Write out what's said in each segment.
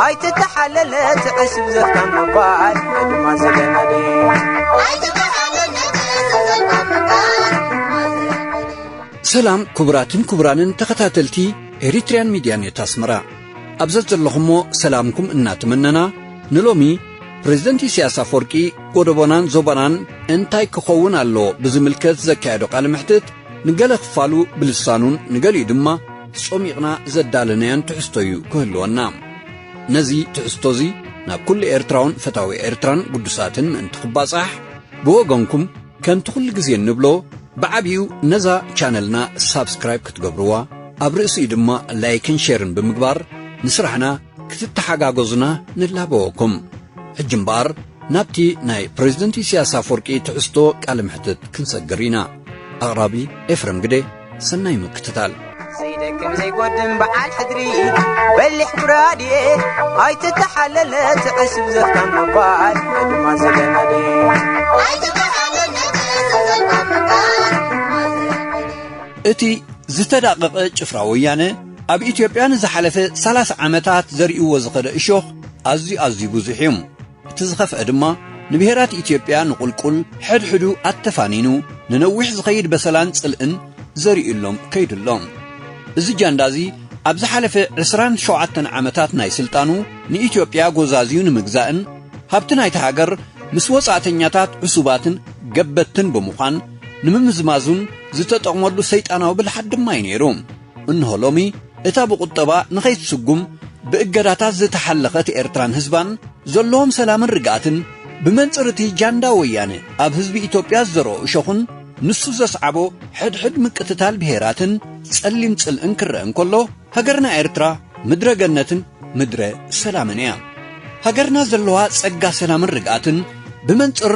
ኣይትተሓለለ ትዕስብ ዘፍታ ምባል ድማ ዝለመደ። ሰላም ክቡራትን ክቡራንን ተኸታተልቲ ኤሪትሪያን ሚድያ ኔት ኣስመራ። ኣብ ዘዘለኹሞ ሰላምኩም እናተመነና፣ ንሎሚ ፕሬዝደንት ኢሳያስ ኣፈወርቂ ጎደቦናን ዞባናን እንታይ ክኸውን ኣለዎ ብዝምልከት ዘካየዶ ቃለ መሕትት ንገለ ክፋሉ ብልሳኑን ንገሊኡ ድማ ጾሚቕና ዘዳለናዮን ትሕዝቶ እዩ ክህልወና። ነዚ ትሕዝቶዚ ናብ ኩሉ ኤርትራውን ፈታዊ ኤርትራን ግዱሳትን ምእንቲ ክባጻሕ፣ ብወገንኩም ከምቲ ኩሉ ግዜ እንብሎ ብዓቢኡ ነዛ ቻነልና ሳብስክራይብ ክትገብርዋ፣ ኣብ ርእሲኡ ድማ ላይክን ሼርን ብምግባር ንስራሕና ክትተሓጋገዙና ንላበወኩም። ሕጂ እምበኣር ናብቲ ናይ ፕሬዝደንት ኢሳያስ ኣፈወርቂ ትሕዝቶ ቃለ መሕትት ክንሰግር ኢና። ኣቕራቢ ኤፍረም ግደ፣ ሰናይ ምክትታል። ዘይደክም ዘይጎድም በዓል ሕድሪ በሊሕ ጉራድየ ኣይትተሓለለ ትዕስብ ዘፍታ ምባል ድማ ዝለመደ። እቲ ዝተዳቐቐ ጭፍራ ወያነ ኣብ ኢትዮጵያ ንዝሓለፈ ሰላሳ ዓመታት ዘርእዎ ዝኸደ እሾኽ ኣዝዩ ኣዝዩ ብዙሕ እዩ። እቲ ዝኸፍአ ድማ ንብሄራት ኢትዮጵያ ንቑልቁል ሕድሕዱ ኣተፋኒኑ ንነዊሕ ዝኸይድ በሰላን ጽልእን ዘርእሎም ከይዱ ኣሎ። እዚ ጃንዳ እዚ ኣብ ዝሓለፈ ዕስራን ሸውዓተን ዓመታት ናይ ስልጣኑ ንኢትዮጵያ ጎዛዝዩ ንምግዛእን ሃብቲ ናይታ ሃገር ምስ ወጻእተኛታት ዕሱባትን ገበትን ብምዃን ንምምዝማዙን ዝተጠቕመሉ ሰይጣናዊ ብልሓት ድማ እዩ ነይሩ። እንሆ ሎሚ እታ ብቁጠባ ንኸይትስጉም ብእገዳታት ዝተሓለኸት ኤርትራን ህዝባን ዘለዎም ሰላምን ርግኣትን ብመንጽር እቲ ጃንዳ ወያነ ኣብ ህዝቢ ኢትዮጵያ ዝዘርኦ እሾኽን ንሱ ዘስዓቦ ሕድሕድ ምቅትታል ብሄራትን ጸሊም ጽልእን ክረአ እንከሎ፣ ሃገርና ኤርትራ ምድረ ገነትን ምድረ ሰላምን እያ። ሃገርና ዘለዋ ጸጋ ሰላምን ርግኣትን ብመንጽር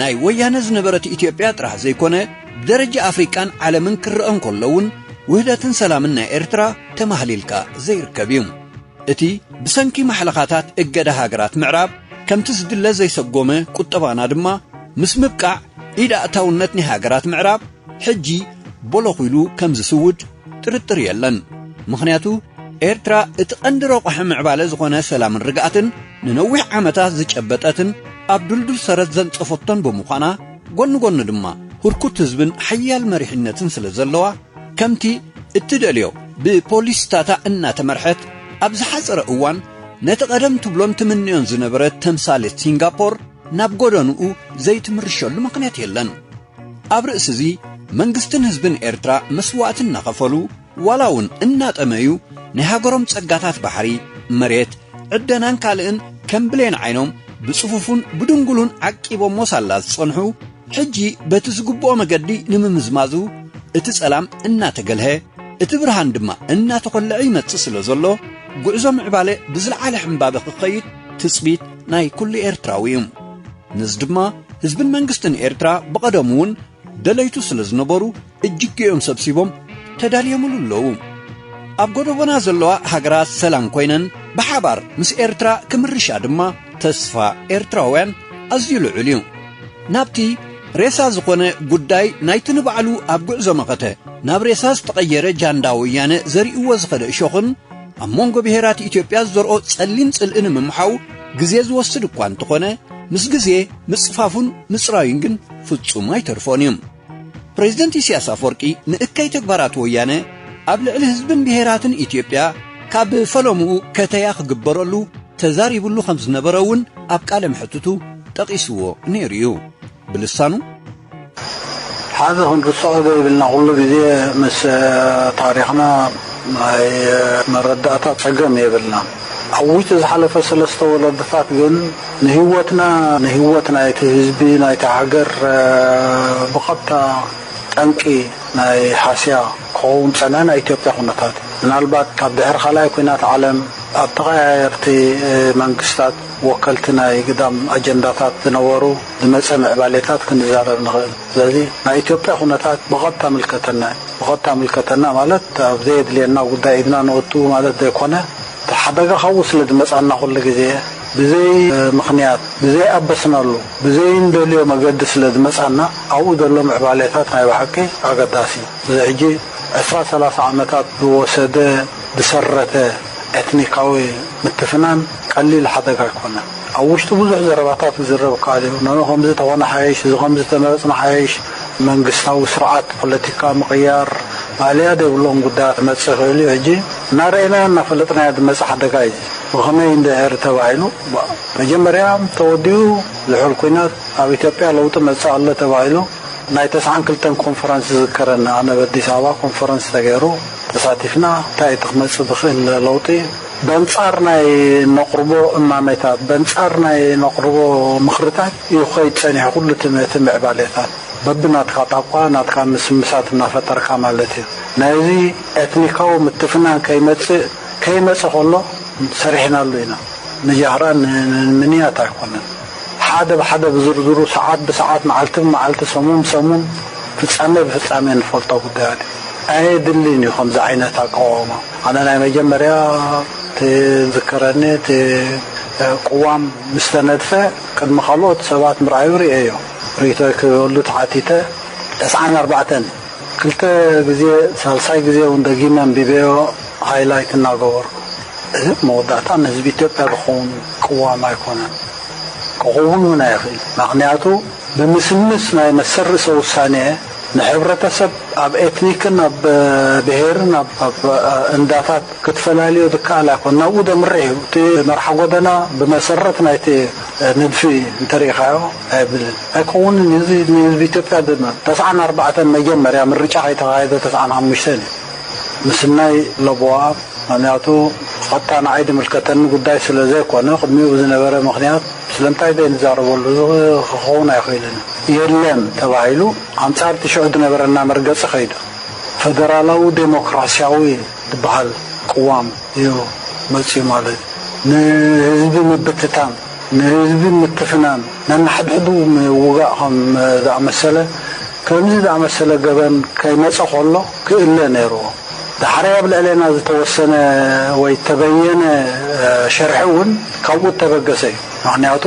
ናይ ወያነ ዝነበረት ኢትዮጵያ ጥራሕ ዘይኮነ፣ ብደረጃ ኣፍሪቃን ዓለምን ክረአ እንከሎ እውን ውህደትን ሰላምን ናይ ኤርትራ ተማህሊልካ ዘይርከብ እዩ። እቲ ብሰንኪ ማሕለኻታት እገዳ ሃገራት ምዕራብ ከምቲ ዝድለ ዘይሰጎመ ቁጠባና ድማ ምስ ምብቃዕ ኢድ ኣእታውነት ናይ ሃገራት ምዕራብ ሕጂ ቦሎኽ ኢሉ ከም ዝስውድ ጥርጥር የለን። ምኽንያቱ ኤርትራ እቲ ቀንዲ ረቋሒ ምዕባለ ዝኾነ ሰላምን ርግኣትን ንነዊሕ ዓመታት ዝጨበጠትን ኣብ ድልዱል ሰረት ዘንጸፈቶን ብምዃና፣ ጎኒ ጎኒ ድማ ህርኩት ህዝብን ሓያል መሪሕነትን ስለ ዘለዋ፣ ከምቲ እትደልዮ ብፖሊስታታ እናተመርሐት ኣብ ዝሓጸረ እዋን ነቲ ቀደም ትብሎን ትምንዮን ዝነበረት ተምሳሌት ሲንጋፖር ናብ ጎደንኡ ዘይትምርሸሉ ምኽንያት የለን። ኣብ ርእሲ እዚ መንግስትን ህዝብን ኤርትራ መስዋእቲ እናኸፈሉ ዋላ እውን እናጠመዩ ናይ ሃገሮም ጸጋታት ባሕሪ፣ መሬት፣ ዕደናን ካልእን ከም ብሌን ዓይኖም ብጽፉፉን ብድንጉሉን ዓቂቦሞ ሳላ ዝጸንሑ፣ ሕጂ በቲ ዝግብኦ መገዲ ንምምዝማዙ እቲ ጸላም እናተገልሀ፣ እቲ ብርሃን ድማ እናተኾልዐ ይመጽእ ስለ ዘሎ፣ ጉዕዞ ምዕባለ ብዝለዓለ ሕምባበ ክኸይድ ትጽቢት ናይ ኩሉ ኤርትራዊ እዩ። ነዚ ድማ ህዝብን መንግስትን ኤርትራ ብቐደሙ እውን ደለይቱ ስለ ዝነበሩ እጅግኦም ሰብሲቦም ተዳልዮምሉ ኣለዉ። ኣብ ጎደቦና ዘለዋ ሃገራት ሰላም ኮይነን ብሓባር ምስ ኤርትራ ክምርሻ ድማ ተስፋ ኤርትራውያን ኣዝዩ ልዑል እዩ። ናብቲ ሬሳ ዝኾነ ጉዳይ ናይቲ ንባዕሉ ኣብ ጉዕዞ መኸተ ናብ ሬሳ ዝተቐየረ ጃንዳ ወያነ ዘርእዎ ዝኸደ እሾኽን ኣብ መንጎ ብሄራት ኢትዮጵያ ዝዘርኦ ጸሊም ጽልኢ ንምምሓው ግዜ ዝወስድ እኳ እንተኾነ፣ ምስ ግዜ ምጽፋፉን ምጽራዩን ግን ፍጹም ኣይተርፎን እዩ። ፕሬዝደንት ኢሳያስ ኣፈወርቂ ንእከይ ተግባራት ወያነ ኣብ ልዕሊ ህዝብን ብሄራትን ኢትዮጵያ ካብ ፈለምኡ ከተያ ክግበረሉ ተዛሪብሉ ከም ዝነበረ እውን ኣብ ቃለ መሕትቱ ጠቒስዎ ነይሩ እዩ። ብልሳኑ፣ ሓደ ክንርስዖ ዘይብልና፣ ኩሉ ግዜ ምስ ታሪኽና ናይ መረዳእታ ጸገም የብልና። ኣብ ውሽጢ ዝሓለፈ ሰለስተ ወለዶታት ግን ንህይወትና፣ ንህይወት ናይቲ ህዝቢ፣ ናይቲ ሃገር ብቐጥታ ጠንቂ ናይ ሃስያ ክኸውን ዝጸንሐ ናይ ኢትዮጵያ ኩነታት እዩ። ምናልባት ካብ ድሕሪ ካልኣይ ኲናት ዓለም ኣብ ተቐያየርቲ መንግስታት ወከልቲ ናይ ግዳም ኣጀንዳታት ዝነበሩ ዝመጸ ምዕባሌታት ክንዛረብ ንኽእል። ስለዚ ናይ ኢትዮጵያ ኩነታት ብቐጥታ ምልከተና እዩ። ብቐጥታ ምልከተና ማለት ኣብ ዘየድልየና ጉዳይ ኢድና ነእቱ ማለት ዘይኮነ፣ እቲ ሓደጋ ካብኡ ስለ ዝመጻና ኩሉ ግዜ ብዘይ ምኽንያት፣ ብዘይ ኣበስናሉ፣ ብዘይ እንደልዮ መገዲ ስለ ዝመጻና ኣብኡ ዘሎ ምዕባሌታት ናይ ብሓቂ ኣገዳሲ እዩ። እዚ ሕጂ ዕስራ ሰላሳ ዓመታት ዝወሰደ ዝሰረተ ኤትኒካዊ ምትፍናን ቀሊል ሓደጋ ኣይኮነን። ኣብ ውሽጡ ብዙሕ ዘረባታት ክዝረብ ይከኣል እዩ። ነኖ ከምዚ ተኾነ ሓይሽ፣ እዚ ከምዚ ተመረጽና ሓይሽ፣ መንግስታዊ ስርዓት ፖለቲካ ምቕያር ማእለያ ዘይብሎም ጉዳያት ክመጽእ ይኽእል እዩ። ሕጂ እናረኣይናዮ እናፈለጥናዮ ዝመጽእ ሓደጋ እዩ። ብኸመይ እንድሕር ተባሂሉ፣ መጀመርያ ተወዲኡ ዝሑል ኲናት ኣብ ኢትዮጵያ ለውጢ መጽእ ኣሎ ተባሂሉ ናይ ተስዓን ክልተን ኮንፈረንስ ዝዝከረኒ። ኣነ ኣብ ኣዲስ ኣበባ ኮንፈረንስ ተገይሩ ተሳቲፍና፣ እንታይ እቲ ክመጽእ ዝኽእል ለውጢ በንጻር ናይ ነቕርቦ እማሜታት፣ በንጻር ናይ ነቕርቦ ምኽርታት እዩ ክኸይድ ጸኒሑ። ኩሉ እቲ እቲ ምዕባሌታት በብናትካ ጣቋ፣ ናትካ ምስምሳት እናፈጠርካ ማለት እዩ። ናይዚ ኤትኒካዊ ምትፍናን ከይመጽእ፣ ከይመጽእ ከሎ ሰሪሕናሉ ኢና። ንጃህራን ን-፣ ን-፣ ንምንያት ኣይኮነን። ሓደ ብሓደ ብዝርዝሩ፣ ሰዓት ብሰዓት፣ መዓልቲ ብመዓልቲ፣ ሰሙን ብሰሙን፣ ፍጻሜ ብፍጻሜ እንፈልጦ ጉዳያት እዩ። ኣየድልን እዩ ከምዚ ዓይነት ኣቃውማ። ኣነ ናይ መጀመርያ እቲ ዝከረኒ፣ እቲ ቅዋም ምስ ተነድፈ፣ ቅድሚ ካልኦት ሰባት ምርኣዩ ርእየዮ። ርእይቶይ ክህበሉ ተሓቲተ። ተስዓን ኣርባዕተን ክልተ ግዜ፣ ሳልሳይ ግዜ እውን ደጊመ ኣንቢበዮ፣ ሃይላይት እናገበርኩ። እዚ መወዳእታ ንህዝቢ ኢትዮጵያ ዝኸውን ቅዋም ኣይኮነን። ክኸውን እውን ኣይኽእል። ምኽንያቱ፣ ብምስምስ ናይ መሰል ርእሰ ውሳኔ ንሕብረተሰብ ኣብ ኤትኒክን ኣብ ብሄርን ኣብ፣ ኣብ እንዳታት ክትፈላልዮ ዝከኣል ኣይኮን። ናብኡ ዘምርሕ እዩ። እቲ መርሓ ጎደና ብመሰረት ናይቲ ንድፊ እንተሪኢኻዮ ኣይብልን። ኣይከውንን። እዚ ንህዝቢ ኢትዮጵያ ድማ ተስዓን ኣርባዕተን መጀመርያ ምርጫ ከይተኻየደ ተስዓን ሓሙሽተን እዩ። ምስናይ ለቦዋ፣ ምኽንያቱ ቀጥታ ንዓይ ዝምልከተኒ ጉዳይ ስለ ዘይኮነ፣ ቅድሚኡ ብዝነበረ ምኽንያት ስለምንታይ ዘይንዛረበሉ ክኸውን ኣይኽእልን። የለን ተባሂሉ፣ ኣንጻር እቲ ሽዑ ዝነበረና መርገጺ ከይዱ። ፈደራላዊ ዴሞክራሲያዊ ዝበሃል ቅዋም እዩ መጽኡ ማለት እዩ። ንህዝቢ ምብትታን፣ ንህዝቢ ምትፍናን፣ ነንሓድሕዱ ምውጋእ ከም ዝኣመሰለ፣ ከምዚ ዝኣመሰለ ገበን ከይመጸ ከሎ ክእለ ነይርዎ። ዳሕራይ ኣብ ልዕሌና ዝተወሰነ ወይ ተበየነ፣ እ፣ ሸርሒ እውን ካብኡ እተበገሰ እዩ። ምኽንያቱ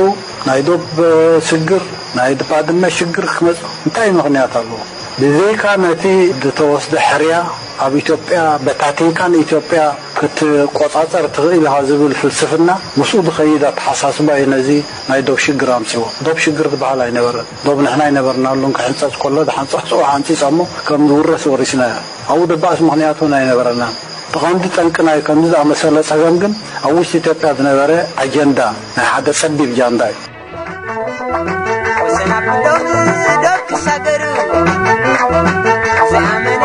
ናይ ዶብ፣ እ፣ ሽግር፣ ናይ ባድመ ሽግር ክመጽእ እንታይ ምኽንያት ኣለዎ? ብዘይካ ነቲ ዝተወስደ ሕርያ ኣብ ኢትዮጵያ በታቲንካ ንኢትዮጵያ ክትቆጻጸር ትኽእል ኢኻ ዝብል ፍልስፍና ምስኡ ዝኸይድ ኣተሓሳስባ እዩ ነዚ ናይ ዶብ ሽግር ኣምጺዎ። ዶብ ሽግር ዝበሃል ኣይነበረን። ዶብ ንሕና ኣይነበርናሉን። ክሕንጸጽ ከሎ ዝሓንጸጽዎ ሓንጺጸ እሞ ከም ዝውረስ ወሪስናዮ። ኣብኡ ደባእስ ምኽንያት እውን ኣይነበረናን። እቲ ቀንዲ ጠንቂ ናይ ከምዚ ዝኣመሰለ ጸገም ግን ኣብ ውሽጢ ኢትዮጵያ ዝነበረ ኣጀንዳ ናይ ሓደ ጸቢብ ጃንዳ እዩ። ወሰን ኣቢሎም ዶብ ክሳገሩ፣ ዘይኣመነ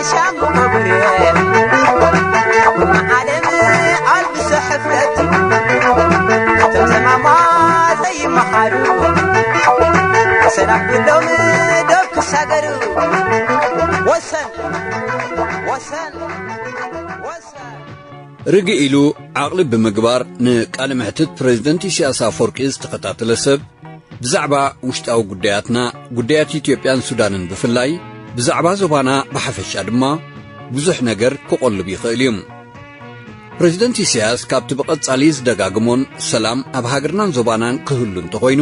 ሻሙ ክቡር፣ ንዓለም ኣልብሶ ሕፍረት፣ እቶም ዘማማ ዘይመሃሩ። ወሰን ኣቢሎም ዶብ ክሳገሩ፣ ወሰን፣ ወሰን፣ ወሰን። ርግእ ኢሉ ዓቕሊ ብምግባር ንቃለ መሕትት ፕሬዝደንት ኢሳያስ ኣፈወርቂ ዝተኸታተለ ሰብ፣ ብዛዕባ ውሽጣዊ ጉዳያትና፣ ጉዳያት ኢትዮጵያን ሱዳንን ብፍላይ፣ ብዛዕባ ዞባና ብሓፈሻ ድማ ብዙሕ ነገር ክቖልብ ይኽእል እዩ። ፕሬዝደንት ኢሳያስ ካብቲ ብቐጻሊ ዝደጋግሞን ሰላም ኣብ ሃገርናን ዞባናን ክህሉ እንተኾይኑ፣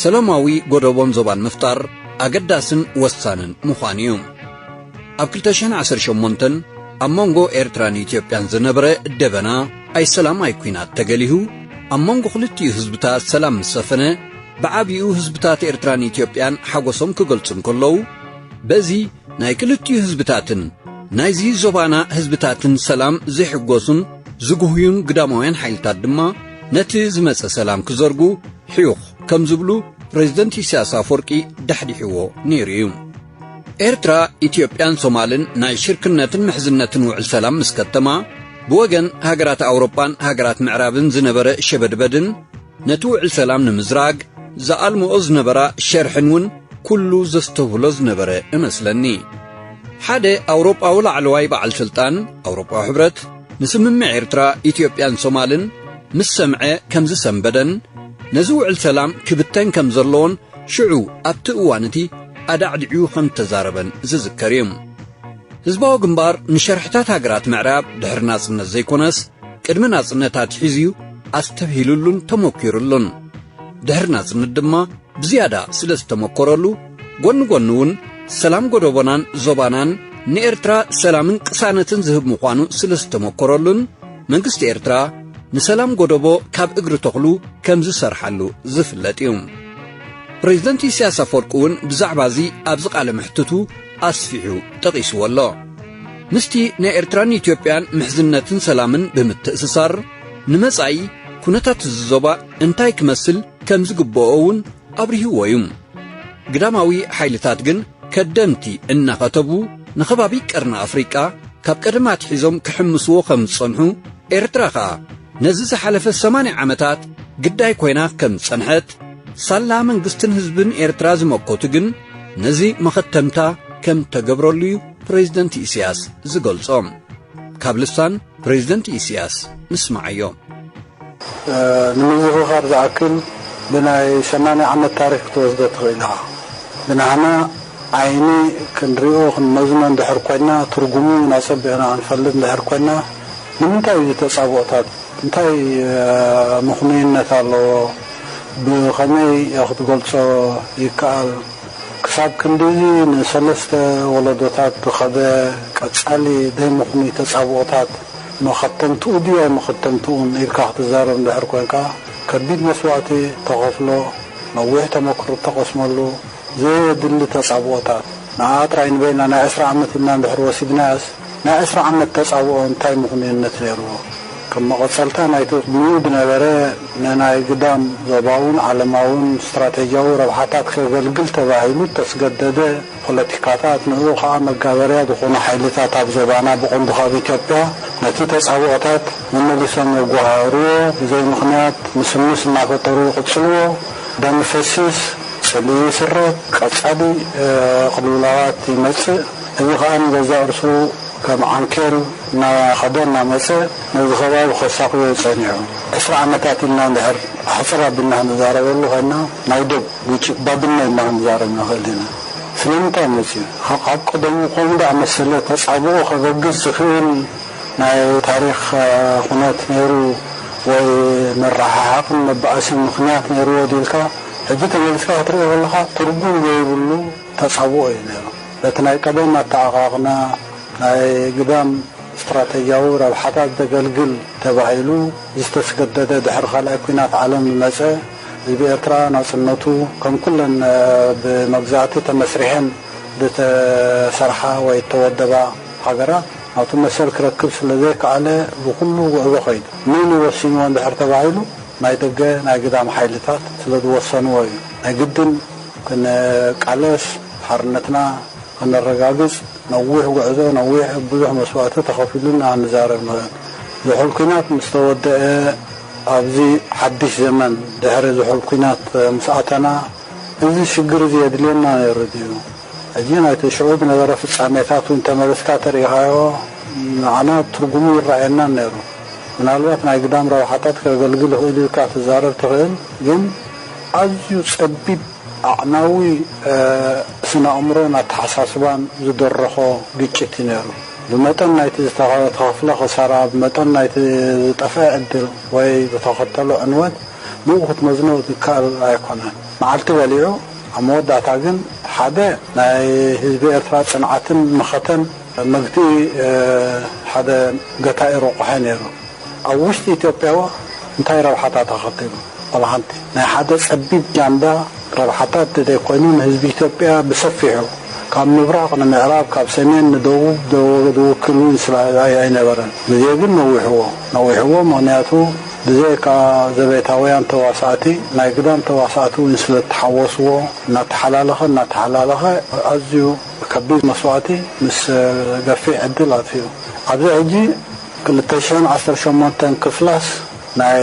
ሰላማዊ ጎደቦን ዞባን ምፍጣር ኣገዳስን ወሳንን ምዃኑ እዩ። ኣብ ክልተ ሽሕን ዓሰርተ ሸሞንተን ኣብ መንጎ ኤርትራን ኢትዮጵያን ዝነበረ ደበና ኣይ ሰላም ኣይ ኲናት ተገሊሁ፣ ኣብ መንጎ ክልቲኡ ህዝብታት ሰላም ምስ ሰፈነ፣ ብዓቢኡ ህዝብታት ኤርትራን ኢትዮጵያን ሓጎሶም ክገልጹ እንከለዉ፣ በዚ ናይ ክልቲኡ ህዝብታትን ናይዚ ዞባና ህዝብታትን ሰላም ዘይሕጎሱን ዝጉህዩን ግዳማውያን ሓይልታት ድማ ነቲ ዝመጸ ሰላም ክዘርጉ ሕዩኽ ከም ዝብሉ ፕሬዝደንት ኢሳያስ ኣፈወርቂ ዳሕዲሕዎ ነይሩ እዩ። ኤርትራ፣ ኢትዮጵያን ሶማልን ናይ ሽርክነትን ምሕዝነትን ውዕል ሰላም ምስ ከተማ፣ ብወገን ሃገራት ኣውሮጳን ሃገራት ምዕራብን ዝነበረ ሸበድበድን ነቲ ውዕል ሰላም ንምዝራግ ዝኣልምኦ ዝነበራ ሸርሕን እውን ኩሉ ዘስተብህሎ ዝነበረ እመስለኒ። ሓደ ኣውሮጳዊ ላዕለዋይ በዓል ስልጣን ኣውሮጳዊ ሕብረት ንስምምዕ ኤርትራ፣ ኢትዮጵያን ሶማልን ምስ ሰምዐ ከም ዝሰንበደን ነዚ ውዕል ሰላም ክብተን ከም ዘለዎን ሽዑ ኣብቲ እዋን እቲ ኣዳዕዲዑ ከም እተዛረበን ዝዝከር እዩ። ህዝባዊ ግንባር ንሸርሕታት ሃገራት ምዕራብ ድሕሪ ናጽነት ዘይኮነስ ቅድሚ ናጽነት ኣትሒዙ ኣስተብሂሉሉን ተመኪሩሉን። ድሕሪ ናጽነት ድማ ብዝያዳ ስለ ዝተመኮረሉ፣ ጎኒ ጎኒ እውን ሰላም ጎደቦናን ዞባናን ንኤርትራ ሰላምን ቅሳነትን ዝህብ ምዃኑ ስለ ዝተመኮረሉን መንግስቲ ኤርትራ ንሰላም ጎደቦ ካብ እግሪ ተኽሉ ከም ዝሰርሓሉ ዝፍለጥ እዩ። ፕሬዝደንት ኢሳያስ ኣፈወርቂ እውን ብዛዕባ እዚ ኣብዚ ቃለ መሕትቱ ኣስፊሑ ጠቒስዎ ኣሎ። ምስቲ ናይ ኤርትራን ኢትዮጵያን ምሕዝነትን ሰላምን ብምትእስሳር፣ ንመጻኢ ኩነታት እዚ ዞባ እንታይ ክመስል ከም ዝግብኦ እውን ኣብሪህዎ እዩ። ግዳማዊ ሓይልታት ግን ከደምቲ እናኸተቡ ንኸባቢ ቀርኒ ኣፍሪቃ ካብ ቀደም ኣትሒዞም ክሕምስዎ ከም ዝጸንሑ፣ ኤርትራ ኸኣ ነዚ ዝሓለፈ ሰማንያ ዓመታት ግዳይ ኮይና ከም ዝጸንሐት፣ ሳላ መንግስትን ህዝብን ኤርትራ ዝመከቱ ግን ነዚ መኸተምታ ከም ተገብረሉ እዩ ፕሬዝደንት ኢሳያስ ዝገልጾ። ካብ ልሳን ፕሬዝደንት ኢሳያስ ንስማዓዮ። ንምዝኽኻር ዝኣክል፣ ብናይ ሰማንያ ዓመት ታሪኽ ክትወስዶ ትኽእል ኢኻ። ብናህና ዓይኒ ክንሪኦ ክንመዝኖ እንድሕር ኮይና፣ ትርጉሙ እውን ኣጸቢቕና ክንፈልጥ እንድሕር ኮይና፣ ንምንታይ እዚ ተጻብኦታት እንታይ ምኽኑይነት ኣለዎ? ብኸመይ ክትገልጾ ይከኣል? ክሳብ ክንድዚ ንሰለስተ ወለዶታት ዝኸደ ቀጻሊ ዘይምኽኑይ ተጻብኦታት፣ መኸተምትኡ ድዩ ኣይመኸተምትኡን ኢልካ ክትዛረብ እንድሕር ኮንካ፣ ከቢድ መስዋእቲ ተኸፍሎ፣ ነዊሕ ተመክሮ እተቐስመሉ፣ ዘየድሊ ተጻብኦታት፣ ንዓ ጥራይ ንበይና ናይ ዕስራ ዓመት ኢልና እንድሕር ወሲድናያስ፣ ናይ ዕስራ ዓመት ተጻብኦ እንታይ ምኽኑይነት ነይርዎ? ከም መቐጸልታ ናይቲ ቅድሚኡ ዝነበረ ንናይ ግዳም ዞባውን ዓለማውን ስትራተጂያዊ ረብሓታት ከገልግል ተባሂሉ እተስገደደ ፖለቲካታት፣ ንኡ ኸኣ መጋበርያ ዝኾኑ ሓይልታት ኣብ ዞባና ብቐንዱ ካብ ኢትዮጵያ ነቲ ተጻብኦታት መመሊሶም የጓሃህርዎ፣ ብዘይ ምኽንያት ምስምስ እናፈጠሩ ይቕጽልዎ። ደም ይፈስስ፣ ጽልኢ ይስረግ፣ ቀጻሊ ቅልውላዋት ይመጽእ። እዚ ኸኣ ንገዛእ ርእሱ ከም ዓንኬል እናኸደ እናመጸ ነዚ ከባቢ ከሳቕዮ እዩ ጸኒሑ። ዕስራ ዓመታት ኢልና እንድሕር ኣሕጽር ኣቢልና ክንዛረበሉ ኸይና ናይ ዶብ ግጭት ባድመ ኢልና ክንዛረብ ንኽእል ኢና። ስለምንታይ መጺኡ? ካብ ቀደሙ ከምኡ ደኣ መሰለ ተጻብኦ ከበግስ ዝኽእል ናይ ታሪኽ ኩነት ነይሩ ወይ መረሓሓቕን መባኣስን ምኽንያት ነይርዎ ድልካ ሕጂ ተመሊስካ ክትሪኦ ከለኻ ትርጉም ዘይብሉ ተጻብኦ እዩ ነይሩ። በቲ ናይ ቀደም ኣተዓቓቕና ናይ ግዳም ስትራተጂያዊ ረብሓታት ዘገልግል ተባሂሉ ዝተስገደደ ድሕሪ ካልኣይ ኲናት ዓለም ዝመጸ ህዝቢ ኤርትራ ናጽነቱ ከም ኩለን ብመግዛእቲ ተመስሪሐን ዝተሰርሓ ወይ እተወደባ ሃገራት ናቱ መሰል ክረክብ ስለ ዘይከኣለ ብኹሉ ጉዕዞ ኸይዱ። መን እዩ ወሲንዎ እንድሕር ተባሂሉ ናይ ደገ ናይ ግዳም ሓይልታት ስለ ዝወሰንዎ እዩ። ናይ ግድን ክንቃለስ ሓርነትና ከነረጋግጽ ነዊሕ ጉዕዞ፣ ነዊሕ ብዙሕ መስዋእቲ ተኸፊሉና ክንዛረብ ንኽእል። ዝሑል ኲናት ምስ ተወደአ ኣብዚ ሓድሽ ዘመን ድሕሪ ዝሑል ኲናት ምስ ኣተና እዚ ሽግር እዚ የድልየና ነይሩ ድዩ? ሕጂ ናይቲ ሽዑ ዝነበረ ፍጻሜታት እውን ተመሊስካ ተሪኢኻዮ ንዓና ትርጉሙ ይረኣየናን ነይሩ። ምናልባት ናይ ግዳም ረብሓታት ከገልግል ይኽእል ኢልካ ትዛረብ ትኽእል፣ ግን ኣዝዩ ጸቢብ ኣዕናዊ ስነ ኣእምሮን ኣተሓሳስባን ዝደረኾ ግጭት እዩ ነይሩ። ብመጠን ናይቲ ዝተኸፍለ ክሳራ፣ ብመጠን ናይቲ ዝጠፍአ ዕድል ወይ ዝተኸተሎ ዕንወት ብኡ ክትመዝኖ ዝከኣል ኣይኮነን። መዓልቲ በሊዑ ኣብ መወዳእታ ግን ሓደ ናይ ህዝቢ ኤርትራ ጽንዓትን መኸተን መግትኢ ሓደ ገታኢ ረቑሐ ነይሩ። ኣብ ውሽጢ ኢትዮጵያ እንታይ ረብሓታት ኣኸቲሉ? ዋላ ሓንቲ ናይ ሓደ ጸቢብ ጃንዳ ረብሓታት ዘይኮይኑ ንህዝቢ ኢትዮጵያ ብሰፊሑ ካብ ምብራቕ ንምዕራብ ካብ ሰሜን ንደቡብ ዝውክል እውን ስለ ኣይነበረን። ግዜ ግን ነዊሕዎ ነዊሕዎ ምኽንያቱ ብዘይካ ዘቤታውያን ተዋሳእቲ ናይ ግዳም ተዋሳእቲ እውን ስለ ዝተሓወስዎ እናተሓላለኸ እናተሓላለኸ ኣዝዩ ከቢድ መስዋእቲ ምስ ገፊሕ ዕድል ኣጥፊኡ ኣብዚ ሕጂ ክልተ ሽሕን ዓሰርተ ሸሞንተን ክፍላስ ናይ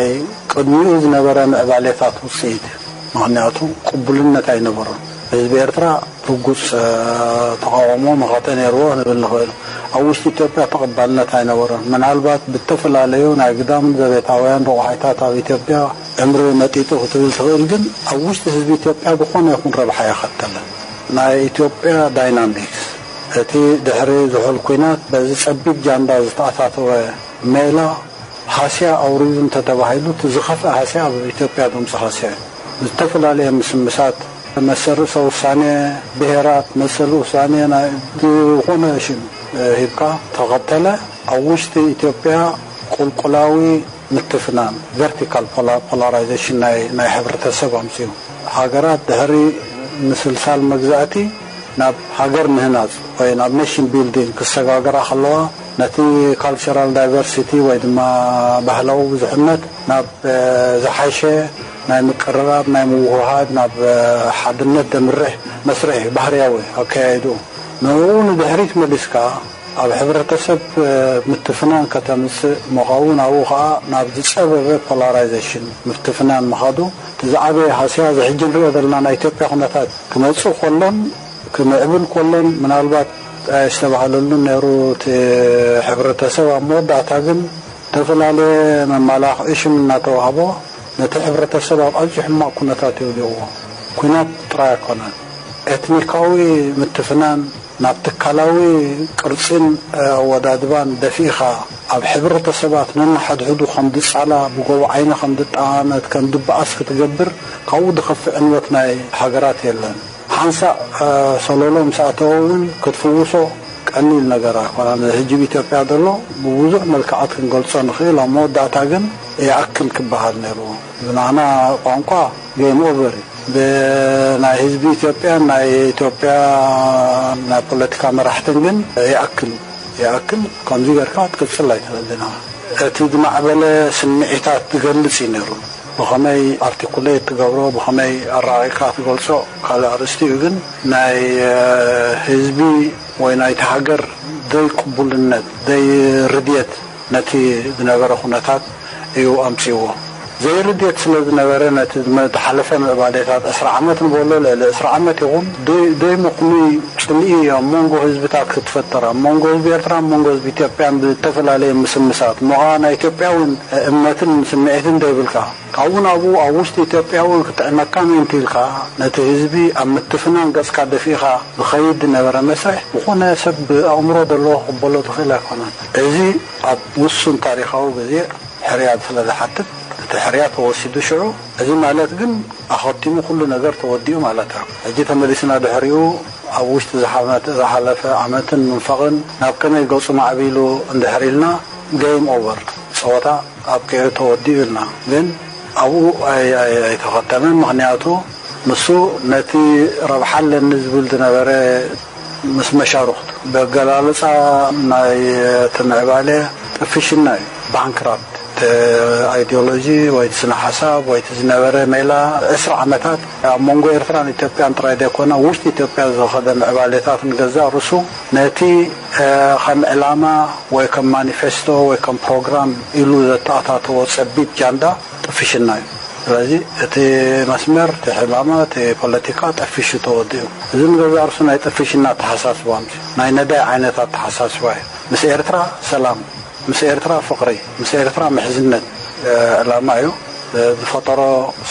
ቅድሚኡ ዝነበረ ምዕባሌታት ውፅኢት እዩ። ምኽንያቱ ቅቡልነት ኣይነበሮን። ህዝቢ ኤርትራ ርጉፅ ተቃውሞ መኸተ ነይርዎ ክንብል ንኽእል። ኣብ ውሽጢ ኢትዮጵያ ተቐባልነት ኣይነበሮን። ምናልባት ብተፈላለዩ ናይ ግዳምን ዘቤታውያን ረቑሓይታት ኣብ ኢትዮጵያ ዕምሪ መጢጡ ክትብል ትኽእል፣ ግን ኣብ ውሽጢ ህዝቢ ኢትዮጵያ ዝኾነ ይኹን ረብሓ የኸተለን። ናይ ኢትዮጵያ ዳይናሚክስ እቲ ድሕሪ ዝሑል ኲናት በዚ ጸቢብ ጃንዳ ዝተኣታተወ ሜላ ሃስያ ኣውሪዱ እንተተባሂሉ እቲ ዝኸፍአ ሃስያ ኣብ ኢትዮጵያ ድምፂ ሃስያ እዩ። ዝተፈላለየ ምስምሳት መሰል ርእሰ ውሳኔ ብሄራት መሰል ውሳኔ ናይ ዝኾነ ሽም ሂብካ ተኸተለ ኣብ ውሽጢ ኢትዮጵያ ቁልቁላዊ ምትፍናን፣ ቨርቲካል ፖላራይዜሽን ናይ ናይ ሕብረተሰብ ኣምፅኡ። ሃገራት ድሕሪ ምስልሳል መግዛእቲ ናብ ሃገር ምህናፅ ወይ ናብ ኔሽን ቢልዲንግ ክሰጋገራ ከለዋ፣ ነቲ ካልቸራል ዳይቨርሲቲ ወይ ድማ ባህላዊ ብዙሕነት ናብ ዝሓሸ ናይ ምቅርራብ፣ ናይ ምውህሃድ፣ ናብ ሓድነት ደምርሕ መስርሕ ባህርያዊ ኣካያይድኡ። ንዕኡ ንድሕሪት መሊስካ ኣብ ሕብረተሰብ ምትፍናን ከተምፅእ ምኸውን ኣብኡ ከዓ ናብ ዝፀበበ ፖላራይዜሽን ምትፍናን ምኻዱ እቲ ዝዓበየ ሃስያ እዚ ሕጂ ንሪኦ ዘለና ናይ ኢትዮጵያ ኩነታት ክመፅእ ከሎን ክምዕብል ከሎን ምናልባት ኣይስተባሃለሉን ነይሩ እቲ ሕብረተሰብ። ኣብ መወዳእታ ግን ዝተፈላለየ መማላኽዒ ሽም እናተዋህቦ ነቲ ሕብረተሰብ ኣብ ኣዝዩ ሕማቕ ኩነታት የውዲቕዎ። ኲናት ጥራይ ኣይኮነን። ኤትኒካዊ ምትፍናን ናብ ትካላዊ ቅርጺን ኣወዳድባን ደፊእኻ ኣብ ሕብረተሰባት ነንሓድሕዱ ከም ድጻላ ብጎቦ ዓይኒ ከም ድጠማመት ከም ድበኣስ ክትገብር ካብኡ ድኸፍእ ዕንወት ናይ ሃገራት የለን። ሓንሳእ ሰሎሎ ምስ ኣተወ እውን ክትፍውሶ ቀሊል ነገር ኣይኮነን። ሕጂ ኣብ ኢትዮጵያ ዘሎ ብብዙሕ መልክዓት ክንገልጾ ንኽእል። ኣብ መወዳእታ ግን ይኣክል ክበሃል ነይርዎ። ብናና ቋንቋ ጌም ኦቨር እዩ። ብናይ ህዝቢ ኢትዮጵያን ናይ ኢትዮጵያ ናይ ፖለቲካ መራሕትን ግን ይኣክል ይኣክል ከምዚ ጌርካ ክትቅጽል ኣይትኽእልን ኢኻ። እቲ ዝማዕበለ ስምዒታት ዝገልጽ እዩ ነይሩ። ብኸመይ ኣርቲኩሌት ትገብሮ፣ ብኸመይ ኣራቒቕካ ትገልጾ ካልእ ኣርእስቲ እዩ። ግን ናይ ህዝቢ ወይ ናይቲ ሃገር ዘይቅቡልነት ዘይርድየት ነቲ ዝነበረ ኩነታት እዩ ኣምጺእዎ። ዘይርድየት ስለ ዝነበረ ነቲ ዝሓለፈ ምዕባሌታት ዕስራ ዓመት ንበሎ ልዕሊ ዕስራ ዓመት ይኹን ደይ ምኽኑይ ጽልኢ ኣብ መንጎ ህዝብታት ክትፈጥር ኣብ መንጎ ህዝቢ ኤርትራ ኣብ መንጎ ህዝቢ ኢትዮጵያን ብዝተፈላለየ ምስምሳት እሞ ኸኣ ናይ ኢትዮጵያውን እምነትን ስምዒትን ዘይብልካ ካብኡ ናብኡ ኣብ ውሽጢ ኢትዮጵያ እውን ክጥዕመካ ምእንቲ ኢልካ ነቲ ህዝቢ ኣብ ምትፍናን ገጽካ ደፊእኻ ዝኸይድ ዝነበረ መስርሕ ዝኾነ ሰብ ብኣእምሮ ዘለዎ ክቕበሎ ዝኽእል ኣይኮነን። እዚ ኣብ ውሱን ታሪኻዊ ግዜ ሕርያት ስለ ዝሓትት እቲ ሕርያት ተወሲዱ ሽዑ። እዚ ማለት ግን ኣኸቲሙ ኩሉ ነገር ተወዲኡ ማለት እዩ። ሕጂ ተመሊስና ድሕሪኡ ኣብ ውሽጢ ዝሓመት- ዝሓለፈ ዓመትን ምንፋቕን ናብ ከመይ ገጹ ማዕቢሉ እንድሕር ኢልና ጌም ኦቨር ጸወታ ኣብቂዑ ተወዲኡ ኢልና ግን ኣብኡ ኣይ- ኣይ- ኣይተኸተመን። ምኽንያቱ ንሱ ነቲ ረብሓ ኣለኒ ዝብል ዝነበረ ምስ መሻርኽቱ በገላልጻ ናይ እቲ ምዕባለ ጥፍሽና እዩ። ባንክራፕት እቲ ኣይዲዮሎጂ ወይ እቲ ስነ ሓሳብ ወይ እቲ ዝነበረ ሜላ ዕስራ ዓመታት ኣብ መንጎ ኤርትራን ኢትዮጵያን ጥራይ ዘይኮነ ውሽጢ ኢትዮጵያ ዝኸደ ምዕባሌታት ንገዛእ ርእሱ ነቲ ከም ዕላማ ወይ ከም ማኒፌስቶ ወይ ከም ፕሮግራም ኢሉ ዘተኣታተዎ ጸቢብ ጃንዳ ጥፍሽና እዩ። ስለዚ እቲ መስመር እቲ ዕላማ እቲ ፖለቲካ ጠፊሹ ተወዲኡ። እዚ ንገዛእ ርእሱ ናይ ጥፍሽና ኣተሓሳስባ ምስ ናይ ነዳይ ዓይነት ኣተሓሳስባ እዩ። ምስ ኤርትራ ሰላም፣ ምስ ኤርትራ ፍቕሪ፣ ምስ ኤርትራ ምሕዝነት ዕላማ እዩ። ዝፈጠሮ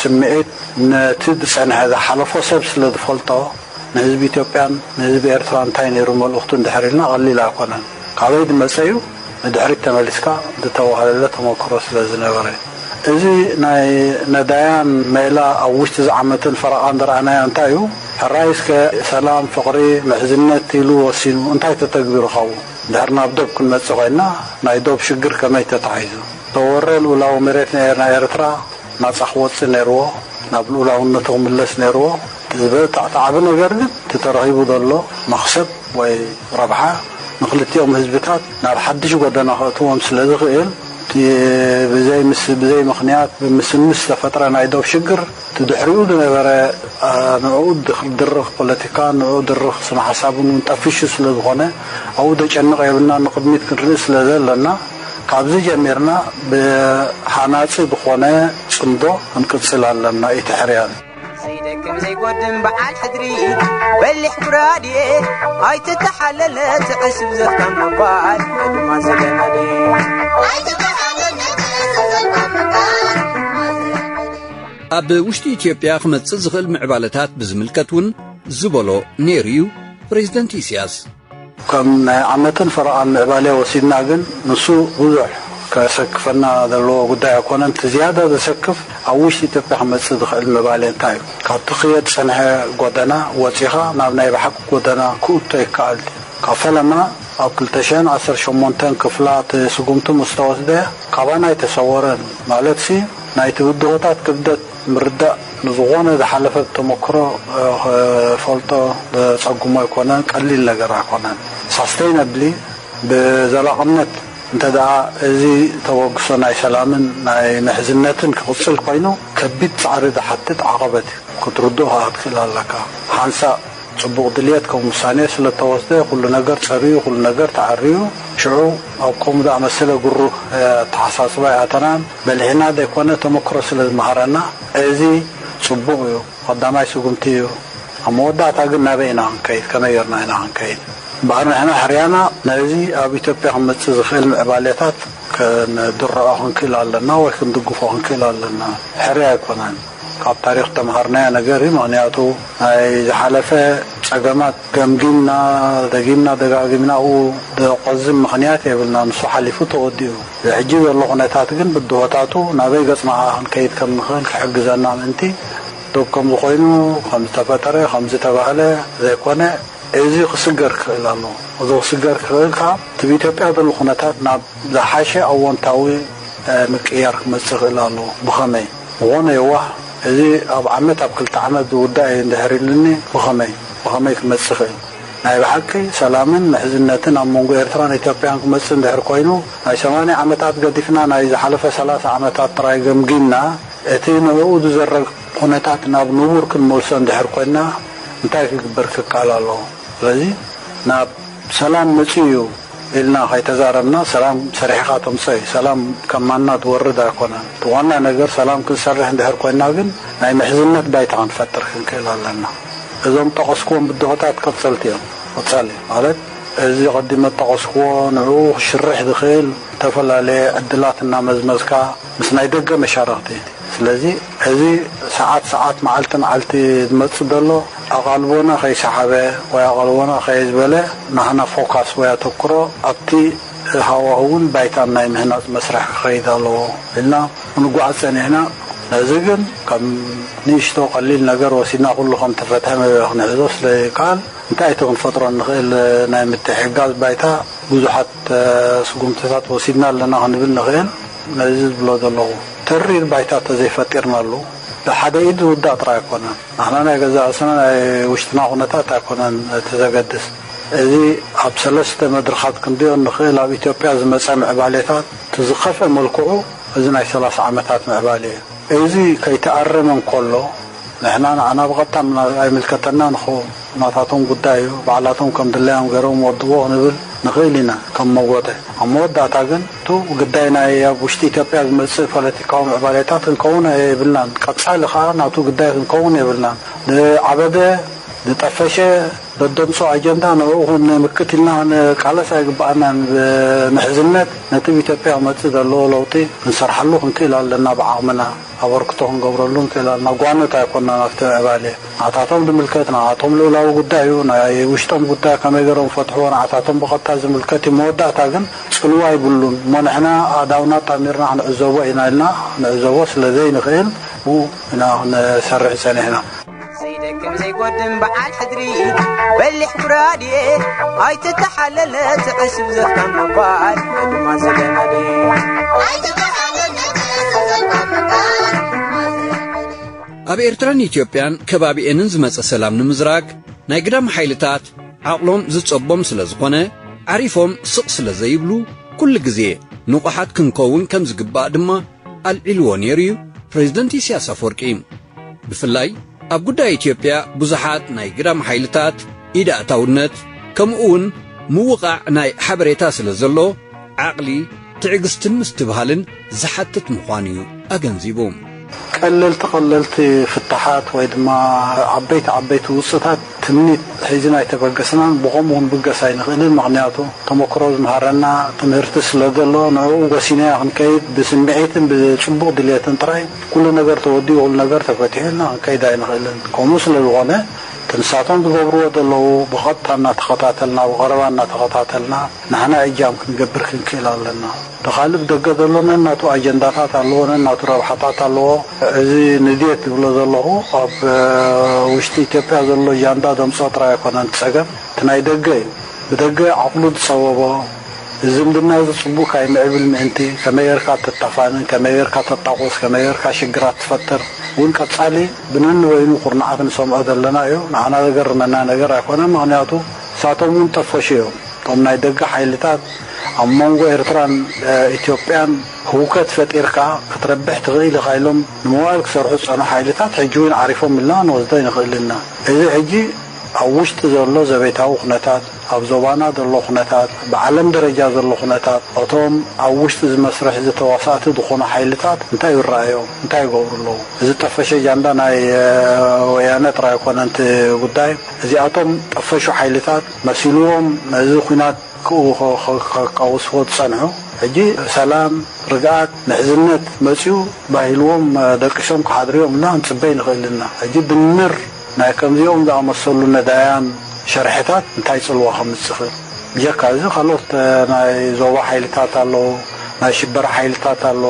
ስምዒት ነቲ ዝጸንሐ ዝሓለፎ ሰብ ስለ ዝፈልጦ ንህዝቢ ኢትዮጵያን ንህዝቢ ኤርትራ እንታይ ነይሩ መልእኽቱ እንድሕር ኢልና ቀሊል ኣይኮነን። ካበይ ዝመጸ እዩ ንድሕሪት ተመሊስካ ዝተዋህለለ ተመክሮ ስለ ዝነበረ። እዚ ናይ ነዳያን ሜላ ኣብ ውሽጢ እዚ ዓመትን ፈረቓን ዝረኣናዮ እንታይ እዩ? ሕራይ እስከ ሰላም፣ ፍቕሪ፣ ምሕዝነት ኢሉ ወሲኑ እንታይ ተተግቢሩ ካብኡ? እንድሕር ናብ ዶብ ክንመጽእ ኮይንና ናይ ዶብ ሽግር ከመይ ተታሒዙ? ተወረ ልኡላዊ መሬት ናይ ናይ ኤርትራ ናጻ ክወጽእ ነይርዎ፣ ናብ ልኡላውነቱ ክምለስ ነይርዎ። እቲ ዝበጣዕጣዕቢ ነገር ግን እቲ ተረኺቡ ዘሎ መኽሰብ ወይ ረብሓ ንክልቲኦም ህዝብታት ናብ ሓድሽ ጎደና ከእትዎም ስለ ዝኽእል እቲ ብዘይ ምስ ብዘይ ምኽንያት ብምስምስ ዝተፈጥረ ናይ ዶብ ሽግር እቲ ድሕሪኡ ዝነበረ ንዕኡ ድርኽ ፖለቲካ ንዕኡ ድርኽ ስነ ሓሳብን እውን ጠፊሹ ስለ ዝኾነ ኣብኡ ደጨንቕ የብልና ንቕድሚት ክንርኢ ስለ ዘለና ካብዚ ጀሚርና ብሃናጺ ዝኾነ ጽምዶ ክንቅጽል ኣለና። ኢቲ ሕርያን። ዘይደክም ዘይጎድም በዓል ሕድሪ በሊሕ ጉራድየ ኣይትተሓለለ ትዕስብ ዘፍካም ምባል ድማ ዝለመደ ኣብ ውሽጢ ኢትዮጵያ ክመጽእ ዝኽእል ምዕባለታት ብዝምልከት እውን ዝበሎ ነይሩ እዩ ፕሬዚደንት ኢሳያስ። ከም ናይ ዓመትን ፈረቓን ምዕባለ ወሲድና ግን ንሱ ብዙሕ ከሰክፈና ዘለዎ ጉዳይ ኣይኮነን። እቲ ዝያዳ ዘሰክፍ ኣብ ውሽጢ ኢትዮጵያ ክመጽእ ዝኽእል ምዕባለ እንታይ እዩ? ካብቲ ክየድ ዝጸንሐ ጎደና ወጺኻ ናብ ናይ ብሓቂ ጎደና ክእቶ ይከኣል ድዩ? ካብ ፈለማ ኣብ ክልተ ሽሕን ዓሰርተ ሸሞንተን ክፍላ እቲ ስጉምቲ ምስ ተወስደ፣ ካባና ኣይተሰወረን። ማለትሲ፣ ናይቲ ብድሆታት ክብደት ምርዳእ ንዝኾነ ዝሓለፈ ብተመክሮ፣ እ፣ ክፈልጦ ዘጸግሞ ኣይኮነን፣ ቀሊል ነገር ኣይኮነን። ሳስተይነብሊ፣ ብዘላቕነት እንተ ደኣ እዚ ተበግሶ ናይ ሰላምን ናይ ምሕዝነትን ክቕጽል ኮይኑ፣ ከቢድ ጻዕሪ ዝሓትት ዓቐበት እዩ። ክትርድኦ ከኣ ክትክእል ኣለካ። ሓንሳእ ጽቡቕ ድልየት ከም ውሳኔ ስለ እተወስደ፣ ኩሉ ነገር ጸርዩ፣ ኩሉ ነገር ተዓርዩ፣ ሽዑ ኣብ ከምኡ ዝኣመሰለ ግሩህ፣ እ፣ ኣተሓሳስባ ይኣተናን በሊሕና ዘይኮነ ተመክሮ ስለ ዝመሃረና፣ እዚ ጽቡቕ እዩ፣ ቀዳማይ ስጉምቲ እዩ። ኣብ መወዳእታ ግን ናበይ ኢና ክንከይድ? ከመይ ጌርና ኢና ክንከይድ? እምበኣር ንሕና ሕርያና ነዚ ኣብ ኢትዮጵያ ክመጽእ ዝኽእል ምዕባሌታት ክንድርዖ ክንክእል ኣለና ወይ ክንድግፎ ክንክእል ኣለና። ሕርያ ኣይኮነን። ካብ ታሪኽ ተምሃርናዮ ነገር እዩ። ምኽንያቱ ናይ ዝሓለፈ ጸገማት ገምጊምና፣ ደጊምና ደጋጊምናኡ ዘቆዝም ምኽንያት የብልናን። ንሱ ሓሊፉ ተወዲኡ። እዚ ሕጂ ዘሎ ኩነታት ግን ብድሆታቱ ናበይ ገጽና ክንከይድ ከም ንኽእል ክሕግዘና ምእንቲ፣ ዶብ ከምዚ ኮይኑ፣ ከምዚ ተፈጠረ፣ ከምዚ ተባህለ ዘይኮነ፣ እዚ ክስገር ክኽእል ኣለዎ። እዚ ክስገር ክኽእል ከኣ፣ እቲ ብኢትዮጵያ ዘሎ ኩነታት ናብ ዝሓሸ ኣወንታዊ፣ እ፣ ምቅይያር ክመጽእ ይኽእል ኣለዎ። ብኸመይ? ዝኾነ የዋህ፣ እዚ ኣብ ዓመት፣ ኣብ ክልተ ዓመት ዝውዳእ እዩ እንድሕር ኢሉኒ፣ ብኸመይ? ብኸመይ ክመጽእ ይኽእል? ናይ ብሓቂ ሰላምን ምሕዝነትን ኣብ መንጎ ኤርትራን ኢትዮጵያን ክመጽእ እንድሕር ኮይኑ፣ ናይ ሰማንያ ዓመታት ገዲፍና፣ ናይ ዝሓለፈ ሰላሳ ዓመታት ጥራይ ገምጊምና፣ እቲ ንዕኡ ዝዘረግ ኩነታት ናብ ንቡር ክንመልሶ እንድሕር ኮይንና፣ እንታይ ክግበር ክከኣል ኣለዎ? ስለዚ፣ ናብ ሰላም መጺኡ እዩ ኢልና ከይተዛረብና፣ ሰላም ሰሪሕኻ ተምጽኦ እዩ። ሰላም ከም ማና ትወርድ ኣይኮነን። እቲ ዋና ነገር ሰላም ክንሰርሕ እንድሕር ኮይንና ግን ናይ ምሕዝነት ባይታ ክንፈጥር ክንክእል ኣለና። እዞም ጠቐስክዎም ብድሆታት ቀጸልቲ እዮም። ቀጻሊ ማለት እዚ ቀዲመ ጠቐስክዎ ንዕኡ ክሽርሕ ዝኽእል ዝተፈላለየ ዕድላት እናመዝመዝካ ምስ ናይ ደገ መሻርኽቲ። ስለዚ እዚ ሰዓት ሰዓት መዓልቲ መዓልቲ ዝመጽእ ዘሎ ኣቓልቦና ከይሰሓበ ወይ ኣቓልቦና ከየዝበለ ናህና ፎካስ ወይ ኣተኩሮ ኣብቲ ሃዋህውን ባይታን ናይ ምህናጽ መስርሕ ክኸይድ ኣለዎ ኢልና ክንጓዓዝ ጸኒሕና። ነዚ ግን ከም ንእሽቶ ቀሊል ነገር ወሲድና ኩሉ ከም ተፈትሐ ክንሕዞ ስለ ይከኣል፣ እንታይ እቲ ክንፈጥሮ እንኽእል ናይ ምትሕግጋዝ ባይታ ብዙሓት፣ እ፣ ስጉምትታት ወሲድና ኣለና ክንብል ንኽእል። ነዚ ዝብሎ ዘለኹ ተሪር ባይታ ተዘይፈጢርናሉ ብሓደ ኢድ ዝውዳእ ጥራይ ኣይኮነን። ንሕና ናይ ገዛእ ርእስና ናይ ውሽጥና ኩነታት ኣይኮነን እቲ ዘገድስ። እዚ ኣብ ሰለስተ መድረኻት ክንሪኦ እንኽእል ኣብ ኢትዮጵያ ዝመጸ ምዕባሌታት እቲ ዝኸፍአ መልክዑ እዚ ናይ ሰላሳ ዓመታት ምዕባሌ እዩ። እዚ ከይተኣረመ እንከሎ፣ ንሕና ንዓና ብቐጥታ ምና-፣ ኣይምልከተናን፣ ንኹ ናታቶም ጉዳይ እዩ፣ ባዕላቶም ከም ድላዮም ገይሮም ወድዎ ክንብል ንኽእል ኢና ከም መጎተ። ኣብ መወዳእታ ግን፣ እቱ ግዳይ ናይ ኣብ ውሽጢ ኢትዮጵያ ዝመጽእ ፖለቲካዊ ምዕባሌታት ክንከውን የብልናን። ቀጻሊ ኸኣ ናቱ ግዳይ ክንከውን የብልናን። ዝዓበደ፣ ዝጠፈሸ፣ ዘደምጾ ኣጀንዳ ንዕኡ ክንምክት ኢልና ክንቃለስ ኣይግብኣናን። ብምሕዝነት ነቲ ኣብ ኢትዮጵያ ክመጽእ ዘለዎ ለውጢ ክንሰርሓሉ ክንክእል ኣለና ብዓቕምና። ኣበርክቶ ክንገብረሉ ንክእል ኣለና። ጓኖት ኣይኮንናን ኣብቲ ምዕባለ። ንዓታቶም ዝምልከት ንዓቶም ልኡላዊ ጉዳይ እዩ። ናይ ውሽጦም ጉዳይ ከመይ ገይሮም ክፈትሕዎ ንዓታቶም ብቐጥታ ዝምልከት እዩ። መወዳእታ ግን ጽልዋ ይብሉን። እሞ ንሕና ኣእዳውና ኣጣሚርና ክንዕዘቦ ኢና ኢልና ክንዕዘቦ ስለ ዘይንኽእል ብኡ ኢና ክንሰርሕ ጸኒሕና። ዘይደክም ዘይጎድም በዓል ሕድሪ በሊሕ ጉራድየ ኣይትተሓለለ ትዕስብ ዘፍታም ነባር ድማ ዘለናድየ። ኣብ ኤርትራን ኢትዮጵያን ከባቢኤንን ዝመጸ ሰላም ንምዝራግ ናይ ግዳም ሓይልታት ዓቕሎም ዝጸቦም ስለ ዝኾነ፣ ዓሪፎም ስቕ ስለ ዘይብሉ፣ ኩሉ ግዜ ንቑሓት ክንከውን ከም ዝግባእ ድማ ኣልዒልዎ ነይሩ እዩ ፕሬዝደንት ኢሳያስ ኣፈወርቂ። ብፍላይ ኣብ ጉዳይ ኢትዮጵያ ብዙሓት ናይ ግዳም ሓይልታት ኢድ ኣእታውነት፣ ከምኡ እውን ምውቓዕ ናይ ሓበሬታ ስለ ዘሎ፣ ዓቕሊ፣ ትዕግስትን ምስትብሃልን ዝሓትት ምዃኑ እዩ ኣገንዚቡ። ቀለልቲ ቀለልቲ ፍታሓት ወይ ድማ ዓበይቲ ዓበይቲ ውፅታት ትምኒት ሒዝና ኣይተበገስናን፣ ብኸምኡ ክንብገስ ኣይንኽእልን። ምኽንያቱ ተመክሮ ዝምሃረና ትምህርቲ ስለ ዘሎ፣ ንዕኡ ጎሲናዮ ክንከይድ፣ ብስምዒትን ብጽቡቕ ድልየትን ጥራይ ኩሉ ነገር ተወዲኡ፣ ኩሉ ነገር ተፈቲሑ ኢልና ክንከይድ ኣይንኽእልን። ከምኡ ስለ ዝኾነ፣ እቲ ንሳቶም ዝገብርዎ ዘለዉ ብቐጥታ እናተኸታተልና፣ ብቐረባ እናተኸታተልና፣ ንሕና እጃም ክንገብር ክንክእል ኣለና። እቲ ካልእ ብደገ ዘሎ ነናቱ ኣጀንዳታት ኣለዎ፣ ነናቱ ረብሓታት ኣለዎ። እዚ ንድየት ዝብሎ ዘለኹ ኣብ፣ እ፣ ውሽጢ ኢትዮጵያ ዘሎ ጃንዳ ዘምጽኦ ጥራይ ኣይኮነን እቲ ጸገም፣ እቲ ናይ ደገ እዩ። ብደገ ዓቕሉ ዝጸበቦ፣ እዚ ዝምድና እዚ ጽቡቕ ካይምዕብል ምእንቲ፣ ከመይ ጌርካ ተታፋንን፣ ከመይ ጌርካ ተጣቑስ፣ ከመይ ጌርካ ሽግራት ትፈጥር፣ እውን ቀጻሊ ብነንበይኑ ኩርናዓት ንሰምዖ ዘለና እዩ። ንዓና ዘገርመና ነገር ኣይኮነን። ምኽንያቱ ንሳቶም እውን ጠፈሹ እዮም። እቶም ናይ ደገ ሓይልታት ኣብ መንጎ ኤርትራን፣ እ፣ ኢትዮጵያን ህውከት ፈጢርካ ክትረብሕ ትኽእል ኢኻ ኢሎም ንመዋእል ክሰርሑ ዝጸንሑ ሓይልታት ሕጂ እውን ዓሪፎም ኢልና ንወስዶ ኣይንኽእልን ኢና። እዚ ሕጂ ኣብ ውሽጢ ዘሎ ዘቤታዊ ኩነታት፣ ኣብ ዞባና ዘሎ ኩነታት፣ ብዓለም ደረጃ ዘሎ ኩነታት፣ እቶም ኣብ ውሽጢ እዚ መስርሕ እዚ ተዋሳእቲ ዝኾኑ ሓይልታት እንታይ ይረኣዮም? እንታይ ይገብሩ ኣለዉ? እዚ ጠፈሸ ጃንዳ ናይ፣ እ፣ ወያነ ጥራይ ኣይኮነን እቲ ጉዳይ። እዚኣቶም ጠፈሹ ሓይልታት መሲልዎም ነዚ ኲናት ክኡ-፣ ከ-፣ ከ-፣ ከቃውስዎ ዝጸንሑ፣ ሕጂ ሰላም፣ ርግኣት፣ ምሕዝነት መጺኡ ባሂልዎም፣ እ፣ ደቂሶም ክሓድርዮም እና ክንጽበይ ንኽእል እና። ሕጂ ድምር ናይ ከምዚኦም ዝኣመሰሉ ነዳያን ሸርሕታት እንታይ ጽልዋ ከምጽእ ይኽእል? ብጀካ እዚ ካልኦት፣ እ፣ ናይ ዞባ ሓይልታት ኣለዉ፣ ናይ ሽበራ ሓይልታት ኣሎ።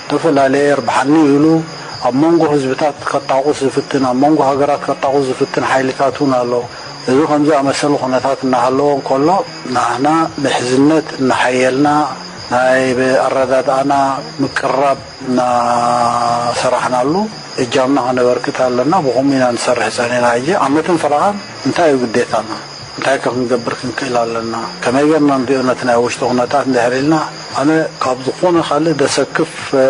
ዝተፈላለየ ርብሓኒ ኢሉ ኣብ መንጎ ህዝብታት ከጣቑስ ዝፍትን፣ ኣብ መንጎ ሃገራት ከጣቑስ ዝፍትን ሓይልታት እውን ኣሎ። እዚ ከምዚ ኣመሰሉ ኩነታት እናሃለዎ እንከሎ፣ ንሕና ምሕዝነት እናሓየልና፣ ናይ ኣረዳድኣና ምቅርራብ እናሰራሕናሉ እጃምና ከነበርክት ኣለና። ብኸምኡ ኢና ንሰርሕ ጸኒሕና። ሕጂ ዓመትን ፈረቓን እንታይ እዩ ግዴታና? እንታይ ከ ክንገብር ክንክእል ኣለና? ከመይ ጌርና ንሪኦ ነቲ ናይ ውሽጢ ኩነታት እንድሕር ኢልና፣ ኣነ ካብ ዝኾነ ካልእ ዘሰክፍ፣ እ፣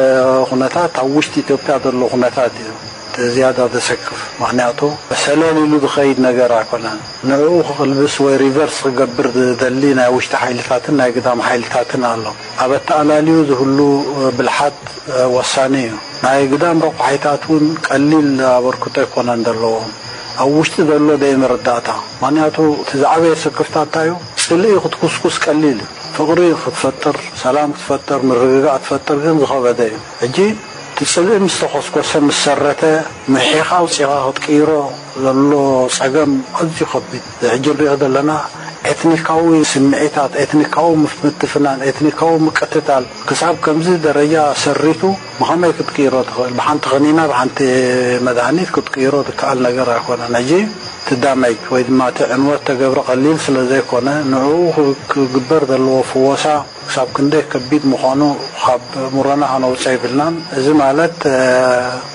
ኩነታት ኣብ ውሽጢ ኢትዮጵያ ዘሎ ኩነታት እዩ እቲ ዝያዳ ዘሰክፍ። ምኽንያቱ ሰሌን ኢሉ ዝኸይድ ነገር ኣይኮነን። ንዕኡ ክቕልብስ ወይ ሪቨርስ ክገብር ዝደሊ ናይ ውሽጢ ሓይልታትን ናይ ግዳም ሓይልታትን ኣሎ። ኣብ ኣተኣላልዩ ዝህሉ ብልሓት ወሳኒ እዩ። ናይ ግዳም ረቋሒታት እውን ቀሊል ኣበርክቶ ኣይኮነን ዘለዎም። ኣብ ውሽጢ ዘሎ ዘይምርዳእታ። ምኽንያቱ እቲ ዝዓበየ ስክፍታ እንታይ እዩ? ጽልኢ ክትኩስኩስ ቀሊል እዩ። ፍቕሪ ክትፈጥር፣ ሰላም ክትፈጥር፣ ምርግጋእ ክትፈጥር ግን ዝኸበደ እዩ። ሕጂ እቲ ጽልኢ ምስ ተኾስኮሰ፣ ምስ ሰረተ፣ ምሒኻ ኣውጺኻ ክትቅይሮ ዘሎ ጸገም ኣዝዩ ከቢድ። እዚ ሕጂ ንሪኦ ዘለና ኤትኒካዊ ስምዒታት፣ ኤትኒካዊ ምፍ-፣ ምትፍናን፣ ኤትኒካዊ ምቅትታል ክሳብ ከምዚ ደረጃ ሰሪቱ ብኸመይ ክትቅይሮ ትኽእል? ብሓንቲ ከኒና፣ ብሓንቲ መድሃኒት ክትቅይሮ ዝከኣል ነገር ኣይኮነን። ሕጂ እቲ ዳመጅ ወይ ድማ እቲ ዕንወት ተገብረ ቀሊል ስለ ዘይኮነ፣ ንዕኡ ክግበር ዘለዎ ፍወሳ ክሳብ ክንደይ ከቢድ ምዃኑ ካብ ሙረና ከነውጽኦ የብልናን። እዚ ማለት፣ እ፣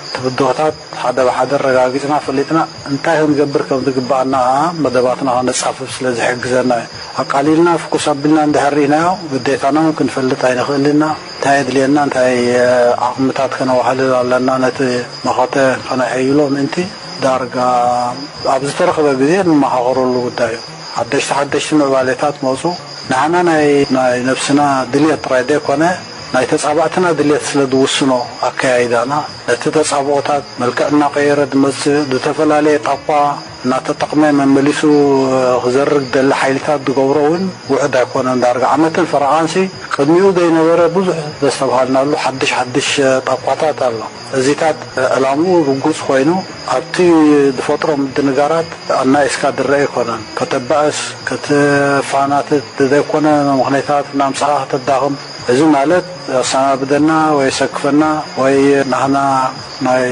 እቲ ብድሆታት ሓደ ብሓደ ኣረጋጊጽና ፈሊጥና እንታይ ክንገብር ከም ዝግብኣና ከኣ መደባትና ከነጻፍፍ ስለ ዝሕግዘና እዩ። ኣቃሊልና ፍኩስ ኣቢልና እንድሕር ርኢናዮ፣ ግዴታና እውን ክንፈልጥ ኣይንኽእል ኢና። እንታይ የድልየና፣ እንታይ፣ እ፣ ዓቕምታት ከነዋህልል ኣለና፣ ነቲ መኸተ ከነሐይሎ ምእንቲ ዳርጋ ኣብ ዝተረኽበ ግዜ ንመኻኸረሉ ጉዳይ እዩ። ሓደሽቲ ሓደሽቲ ምዕባሌታት መጹ። ንዓና ናይ፣ ናይ ነብስና ድልየት ጥራይ ዘይኮነ፣ ናይ ተጻባእትና ድልየት ስለ ዝውስኖ ኣከያይዳና፣ ነቲ ተጻብኦታት መልክዕ እናቐየረ ዝመጽእ፣ ዝተፈላለየ ጣቋ እናተጠቕመ መመሊሱ ክዘርግ ዝደሊ ሓይልታት ዝገብሮ እውን ውሑድ ኣይኮነን። ዳርጋ ዓመትን ፈረቓንሲ ቅድሚኡ ዘይነበረ ብዙሕ ዘስተብሃልናሉ ሓድሽ ሓድሽ ጣቋታት ኣሎ። እዚታት ዕላምኡ ርጉጽ ኮይኑ፣ ኣብቲ ዝፈጥሮ ምድንጋራት ኣናኢስካ ዝረአ ኣይኮነን። ከተባእስ፣ ክትፋናትት ዘይኮነ፣ ምኽንያታት እናምጻኻ ከተዳኽም፣ እዚ ማለት ኣሰናብደና ወይ ሰክፈና ወይ ናህና ናይ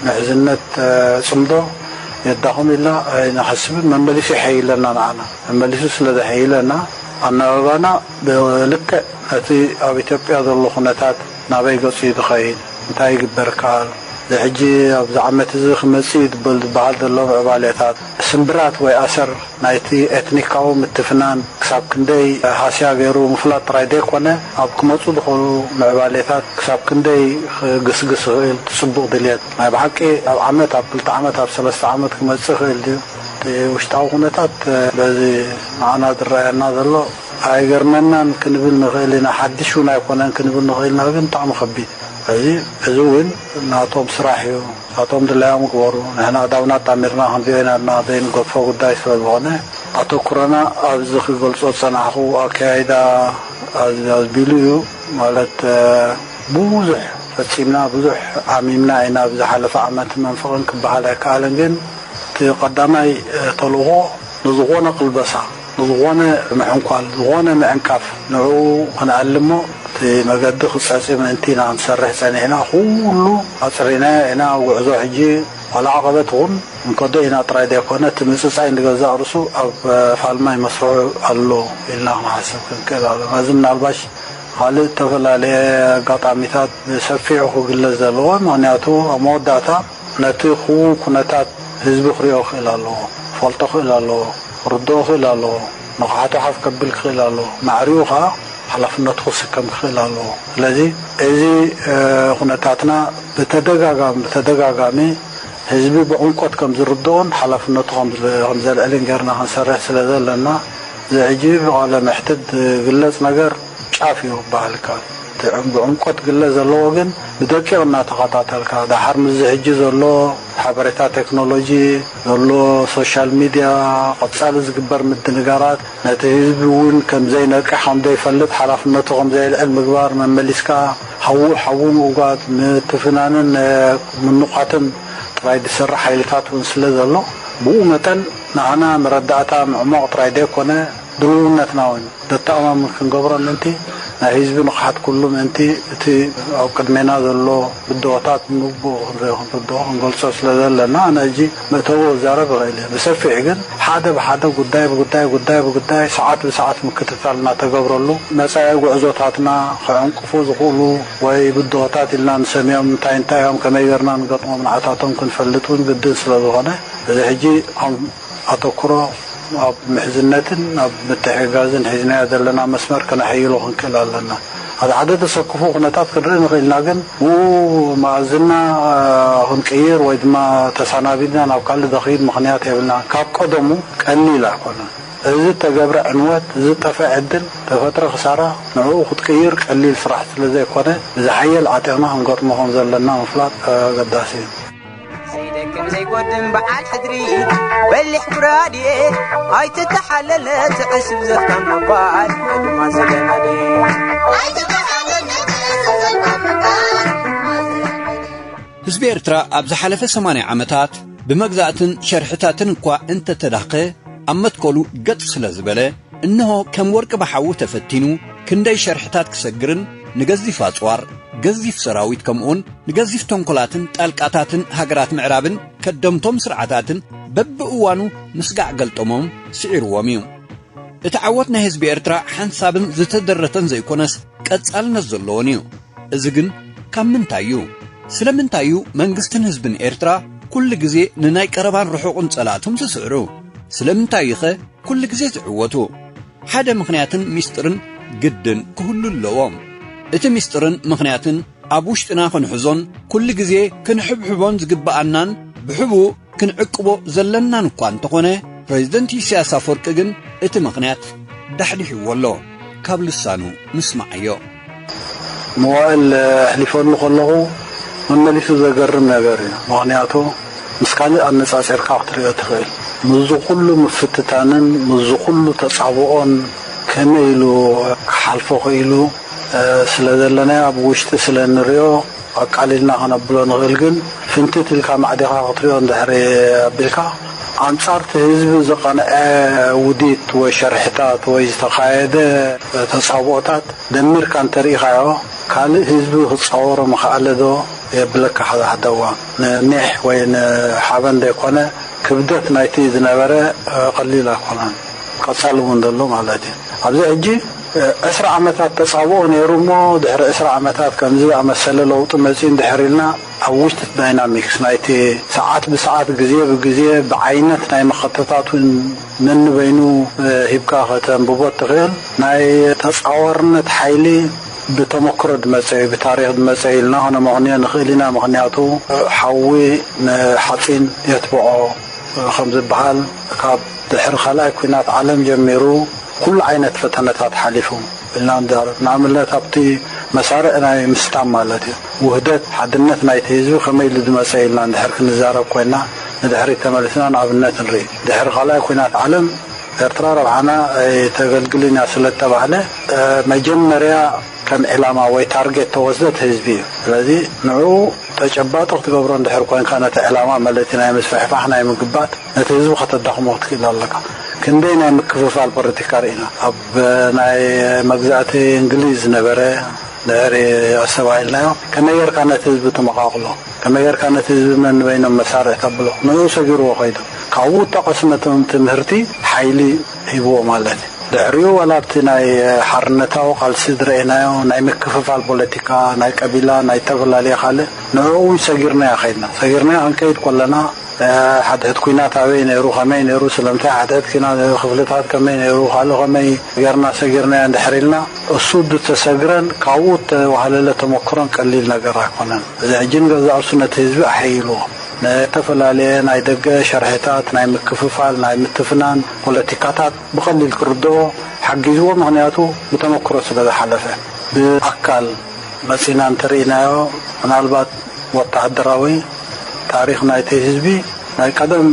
ምሕዝነት ጽምዶ የዳኽም ኢልና ኣይንሓስብን። መመሊሱ ይሐይለና፣ ንዓና መመሊሱ ስለ ዘሐይለና፣ ኣናባባና ብልክዕ ነቲ ኣብ ኢትዮጵያ ዘሎ ኩነታት ናበይ ገጹ እዩ ዝኸይድ፣ እንታይ ይግበር ይከኣል፣ እዚ ሕጂ ኣብዚ ዓመት እዚ ክመጽእ እዩ ዝበል ዝበሃል ዘሎ ምዕባሌታት፣ ስምብራት ወይ ኣሰር ናይቲ ኤትኒካዊ ምትፍናን ክሳብ ክንደይ ሃስያ ገይሩ ምፍላጥ ጥራይ ዘይኮነ፣ ኣብ ክመጹ ዝኽእሉ ምዕባሌታት ክሳብ ክንደይ ክግስግስ ይኽእል፣ ጽቡቕ ድልየት። ናይ ብሓቂ ኣብ ዓመት፣ ኣብ ክልተ ዓመት፣ ኣብ ሰለስተ ዓመት ክመጽእ ይኽእል ድዩ? እቲ ውሽጣዊ ኩነታት በዚ ንዓና ዝረኣየና ዘሎ ኣይገርመናን ክንብል ንኽእል ኢና፣ ሓድሽ እውን ኣይኮነን ክንብል ንኽእል ኢና፣ ግን ብጣዕሚ ከቢድ። እዚ፣ እዚ እውን ናቶም ስራሕ እዩ። ናቶም ድላዮም ግበሩ። ንሕና ኣእዳውና ኣጣሚርና ክንሪኦ ኢና ኢልና ዘይንገድፎ ጉዳይ ስለ ዝኾነ፣ ኣተኩሮና ኣብዚ ክገልጾ ዝጸናሕኩ ኣከያይዳ ኣዝ-፣ ኣዝቢሉ እዩ። ማለት፣ እ፣ ብዙሕ ፈጺምና፣ ብዙሕ ዓሚምና ኢና። ኣብ ዝሓለፈ ዓመት መንፈቕን ክበሃል ኣይከኣልን፣ ግን እቲ ቀዳማይ፣ እ፣ ተልእኾ ንዝኾነ ቅልበሳ፣ ንዝኾነ ምሕንኳል፣ ዝኾነ ምዕንቃፍ፣ ንዕኡ ክንኣልሞ እቲ መገዲ ክጸጺ ምእንቲ ኢና ክንሰርሕ ጸኒሕና። ኩሉ ኣጽሪናዮ ኢና። ጉዕዞ ሕጂ ዋላ ዓቐበት እውን እንከዶ ኢና ጥራይ ዘይኮነ፣ እቲ ምጽጻይ ንገዛእ ርእሱ ኣብ ፋልማይ መስርሑ ኣሎ ኢልና ክንሓስብ ክንክእል ኣለና። እዚ ምናልባሽ ካልእ እተፈላለየ ኣጋጣሚታት ብሰፊሑ ክግለጽ ዘለዎ፣ ምኽንያቱ ኣብ መወዳእታ ነቲ ክዉን ኩነታት ህዝቢ ክሪኦ ክእል ኣለዎ፣ ክፈልጦ ክእል ኣለዎ፣ ክርድኦ ክእል ኣለዎ፣ ንቕሓቱ ሓፍ ከብል ክእል ኣለዎ፣ ማዕሪኡ ኸኣ ሓላፍነቱ ክስከም ክእል ኣለዎ። ስለዚ እዚ ኩነታትና ብተደጋጋሚ ብተደጋጋሚ ህዝቢ ብዕምቆት ከም ዝርድኦን ሓላፍነቱ ከም ዘልዕልን ጌርና ክንሰርሕ ስለ ዘለና፣ እዚ ሕጂ ብቓለ መሕትት ዝግለጽ ነገር ጫፍ እዩ ክበሃል ይከኣል። እቲ ብዕምቆት ክግለጽ ዘለዎ ግን ብደቂቕ እናተኸታተልካ፣ ደሓር ምስዚ ሕጂ ዘሎ ሓበሬታ ቴክኖሎጂ፣ ዘሎ ሶሻል ሚድያ፣ ቀጻሊ ዝግበር ምድንጋራት ነቲ ህዝቢ እውን ከም ዘይነቅሕ፣ ከም ዘይፈልጥ፣ ሓላፍነቱ ከም ዘየልዕል ምግባር፣ መመሊስካ ሓዉ ሓዉ ምእጓድ፣ ምትፍናንን ምንቋትን ጥራይ ዝሰርሕ ሓይልታት እውን ስለ ዘሎ፣ ብኡ መጠን ንዓና መረዳእታ ምዕማቕ ጥራይ ዘይኮነ ድልውነትና እውን ዘተኣማምን ክንገብሮ ምእንቲ፣ ናይ ህዝቢ ንቕሓት ኩሉ ምእንቲ፣ እቲ ኣብ ቅድሜና ዘሎ ብድሆታት ንግቡእ ክንሪኦ ክንርድኦ ክንገልጾ ስለ ዘለና፣ ኣነ ሕጂ መእተዊ ክዛረብ ይኽእል እየ። ብሰፊሕ ግን ሓደ ብሓደ፣ ጉዳይ ብጉዳይ፣ ጉዳይ ብጉዳይ፣ ሰዓት ብሰዓት ምክትታል እናተገብረሉ፣ መጻኢ ጉዕዞታትና ክዕንቅፉ ዝኽእሉ ወይ ብድሆታት ኢልና ንሰምዮም እንታይ እንታይ እዮም፣ ከመይ ጌርና ንገጥሞም፣ ንዓታቶም ክንፈልጥ እውን ግድን ስለ ዝኾነ፣ እዚ ሕጂ ከም ኣተኩሮ ኣብ ምሕዝነትን ኣብ ምትሕግጋዝን ሒዝናዮ ዘለና መስመር ከነሐይሎ ክንክእል ኣለና። ሓደ ሓደ ዘሰክፉ ኩነታት ክንርኢ ንኽእል ኢና፣ ግን ብኡ መኣዝና ክንቅይር ወይ ድማ ተሰናቢድና ናብ ካልእ ዘኽይድ ምኽንያት የብልና። ካብ ቀደሙ ቀሊል ኣይኮነን። እዚ እተገብረ ዕንወት፣ እዚ ዝጠፍአ ዕድል፣ ተፈጥረ ክሳራ፣ ንዕኡ ክትቅይር ቀሊል ስራሕ ስለ ዘይኮነ፣ ብዝሓየል ዓጢቕና ክንገጥሞ ከም ዘለና ምፍላጥ ኣገዳሲ እዩ። ዘይደክም ዘይጎድም በዓል ሕድሪ በሊሕ ጉራድየ ኣይትተሓለለ ትዕስብ ዘፍታም ምባል ድማ ዝለመደ። ህዝቢ ኤርትራ ኣብ ዝሓለፈ ሰማንያ ዓመታት ብመግዛእትን ሸርሕታትን እኳ እንተተዳኸ ኣብ መትከሉ ገጥ ስለ ዝበለ፣ እንሆ ከም ወርቂ ብሓዊ ተፈቲኑ ክንደይ ሸርሕታት ክሰግርን ንገዚፍ ኣጽዋር፣ ገዚፍ ሰራዊት ከምኡውን ንገዚፍ ተንኮላትን ጣልቃታትን ሃገራት ምዕራብን ከደምቶም ስርዓታትን በብእዋኑ ምስጋዕ ገልጠሞም ስዒርዎም እዩ። እቲ ዓወት ናይ ህዝቢ ኤርትራ ሓንሳብን ዝተደረተን ዘይኮነስ ቀጻልነት ዘለዎን እዩ። እዚ ግን ካብ ምንታይ እዩ? ስለምንታይ እዩ መንግስትን ህዝብን ኤርትራ ኩሉ ግዜ ንናይ ቀረባን ርሑቕን ጸላእቶም ዝስዕሩ? ስለምንታይ እዩኸ ኩሉ ግዜ ዝዕወቱ? ሓደ ምኽንያትን ሚስጥርን ግድን ክህሉ ኣለዎ። እቲ ሚስጥርን ምኽንያትን ኣብ ውሽጥና ክንሕዞን ኩሉ ግዜ ክንሕብሕቦን ዝግብኣናን ብሕቡእ ክንዕቅቦ ዘለናን እኳ እንተኾነ፣ ፕሬዚደንት ኢሳያስ ኣፈወርቂ ግን እቲ ምኽንያት ዳሕዲሕዎ ኣሎ። ካብ ልሳኑ ንስማዓዮ። መዋእል ኣሕሊፈሉ ከለኹ መመሊሱ ዘገርም ነገር እዩ። ምኽንያቱ ምስ ካልእ ኣነጻጺርካ ክትሪኦ ትኽእል። ምስዚ ኩሉ ምፍትታንን ምስዚ ኩሉ ተጻብኦን ከመይ ኢሉ ክሓልፎ ክኢሉ ስለ ዘለናዮ ኣብ ውሽጢ ስለ ንሪኦ ኣቃሊልና ከነብሎ ንኽእል፣ ግን ፍንትት ኢልካ ማዕዲኻ ክትሪኦ እንድሕሪ ኣቢልካ ኣንጻርቲ ህዝቢ ዝቐንዐ ውዲት ወይ ሸርሕታት ወይ ዝተኻየደ ተጻብኦታት ደሚርካ እንተሪኢኻዮ፣ ካልእ ህዝቢ ክጻወሮ ምኽኣለ ዶ የብለካ? ሓደ ሓደ እዋን ንኒሕ ወይ ንሓበን ዘይኮነ፣ ክብደት ናይቲ ዝነበረ ቀሊል ኣይኮነን። ቀጻሊ እውን ዘሎ ማለት እዩ። ኣብዚ ሕጂ ዕስራ ዓመታት ተጻብኦ ነይሩ እሞ፣ ድሕሪ ዕስራ ዓመታት ከምዚ ዝኣመሰለ ለውጢ መጺኡ እንድሕር ኢልና፣ ኣብ ውሽጢ ዳይናሚክስ ናይቲ ሰዓት ብሰዓት፣ ግዜ ብግዜ ብዓይነት ናይ መኸተታት እውን ነንበይኑ ሂብካ ከተንብቦ እትኽእል ናይ ተጻዋርነት ሓይሊ ብተመክሮ ዝመጸ እዩ፣ ብታሪኽ ዝመጸ እዩ ኢልና ከነመኽንዮ ንኽእል ኢና። ምኽንያቱ ሓዊ ንሓጺን የትብዖ ከም ዝበሃል፣ ካብ ድሕሪ ካልኣይ ኲናት ዓለም ጀሚሩ ኩሉ ዓይነት ፈተነታት ሓሊፉ ኢልና ንዛረብ። ንኣብነት ኣብቲ መሳርዕ ናይ ምስታም ማለት እዩ፣ ውህደት፣ ሓድነት ናይቲ ህዝቢ ከመይ ኢሉ ዝመጸ ኢልና እንድሕር ክንዛረብ ኮይና፣ ንድሕሪት ተመሊስና ንኣብነት ንርኢ። ድሕሪ ካልኣይ ኲናት ዓለም ኤርትራ ረብሓና ኣይተገልግልን እያ ስለ እተባህለ፣ መጀመርያ ከም ዕላማ ወይ ታርጌት ተወስደ እቲ ህዝቢ እዩ። ስለዚ ንዕኡ ተጨባጢ ክትገብሮ እንድሕር ኮይንካ፣ ነቲ ዕላማ ማለት ናይ ምስፍሕፋሕ፣ ናይ ምግባጥ፣ ነቲ ህዝቢ ከተዳኽሞ ክትክእል ኣለካ። ክንደይ ናይ ምክፍፋል ፖለቲካ ርኢና። ኣብ ናይ መግዛእቲ እንግሊዝ ዝነበረ ድሕሪ ኣስተባሂልናዮ፣ ከመይ ጌርካ ነቲ ህዝቢ ትመቓቕሎ? ከመይ ጌርካ ነቲ ህዝቢ ነንበይኖም መሳርዕ ተብሎ? ንኡ ሰጊርዎ ኸይዱ። ካብኡ እተቐስመ ትም-፣ ትምህርቲ ሓይሊ ሂብዎ ማለት እዩ። ድሕሪኡ ዋላ ኣብቲ ናይ ሓርነታዊ ቃልሲ ዝረኣናዮ ናይ ምክፍፋል ፖለቲካ፣ ናይ ቀቢላ፣ ናይ ዝተፈላለየ ካልእ፣ ንዕኡ እውን ሰጊርናዮ ኸይድና። ሰጊርናዮ ክንከይድ ከለና፣ እ፣ ሓድሕድ ኲናት ኣበይ ነይሩ፣ ከመይ ነይሩ፣ ስለምንታይ ሓድሕድ ኲናት ነይሩ፣ ክፍልታት ከመይ ነይሩ፣ ካልእ ከመይ ጌርና ሰጊርናዮ እንድሕር ኢልና፣ እሱ ዝተሰግረን ካብኡ እተዋህለለ ተመክሮን ቀሊል ነገር ኣይኮነን። እዚ ሕጂ ንገዛእ ርእሱ ነቲ ህዝቢ ኣሐይልዎ። ንተፈላለየ ናይ ደገ ሸርሕታት፣ ናይ ምክፍፋል፣ ናይ ምትፍናን ፖለቲካታት ብቐሊል ክርድኦ ሓጊዝዎ፣ ምኽንያቱ ብተመክሮ ስለ ዝሓለፈ። ብኣካል መጺና እንተርኢናዮ፣ ምናልባት ወተሃደራዊ ታሪኽ ናይቲ ህዝቢ ናይ ቀደም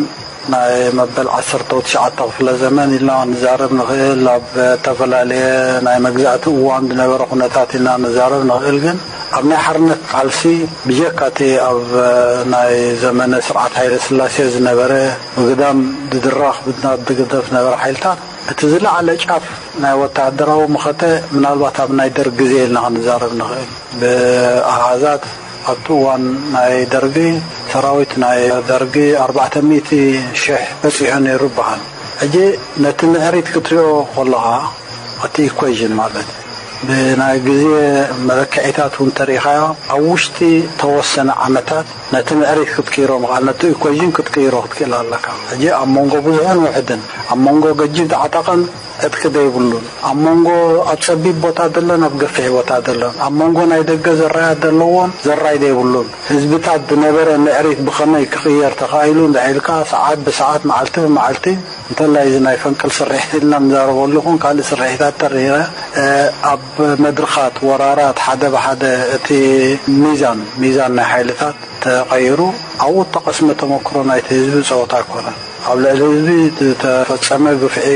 ናይ መበል ዓሰርተ ትሽዓተ ክፍለ ዘመን ኢልና ንዛረብ ንኽእል፣ ኣብ ዝተፈላለየ ናይ መግዛእቲ እዋን ዝነበረ ኩነታት ኢልና ንዛረብ ንኽእል። ግን ኣብ ናይ ሓርነት ቃልሲ ብጀካ እቲ ኣብ ናይ ዘመነ ስርዓት ሃይለ ስላሴ ዝነበረ ብግዳም ዝድረኽ ብናብ ዝግደፍ ዝነበረ ሓይልታት እቲ ዝለዓለ ጫፍ ናይ ወተሃደራዊ መኸተ ምናልባት ኣብ ናይ ደርግ ግዜ ኢልና ክንዛረብ ንኽእል። ብኣሃዛት ኣብቲ እዋን ናይ ደርጊ ሰራዊት ናይ ደርጊ ኣርባዕተ ሚእቲ ሽሕ በጺሑ ነይሩ ይበሃል። ሕጂ ነቲ ምዕሪት ክትሪኦ ከለኻ እቲ ኢኩዌዥን ማለት ብናይ ግዜ መለክዒታት እውን ተሪኢኻዮ ኣብ ውሽጢ ተወሰነ ዓመታት ነቲ ምዕሪት ክትቅይሮ ምኽኣል፣ ነቲ ኢኩዌዥን ክትቅይሮ ክትክእል ኣለካ። ሕጂ ኣብ መንጎ ብዙሕን ውሕድን፣ ኣብ መንጎ ገጂብ ዝዓጠቐን ዕጥቂ ዘይብሉን፣ ኣብ መንጎ ኣብ ጸቢብ ቦታ ዘሎን ኣብ ገፊሕ ቦታ ዘሎን፣ ኣብ መንጎ ናይ ደገ ዘራያት ዘለዎን ዘራይ ዘይብሉን ህዝብታት ዝነበረ ምዕሪት ብኸመይ ክቕየር ተኻኢሉ እንድዒ ኢልካ ሰዓት ብሰዓት መዓልቲ ብመዓልቲ እንተላይ እዚ ናይ ፈንቅል ስርሒት ኢልና ንዛረበሉ ይኹን ካልእ ስርሒታት ተሪረ፣ እ፣ ኣብ መድርኻት ወራራት ሓደ ብሓደ እቲ ሚዛን፣ ሚዛን ናይ ሓይልታት ተቐይሩ፣ ኣብኡ እተቐስመ ተመክሮ ናይቲ ህዝቢ ጸወታ ኣይኮነን። ኣብ ልዕሊ ህዝቢ ዝተፈጸመ ግፍዒ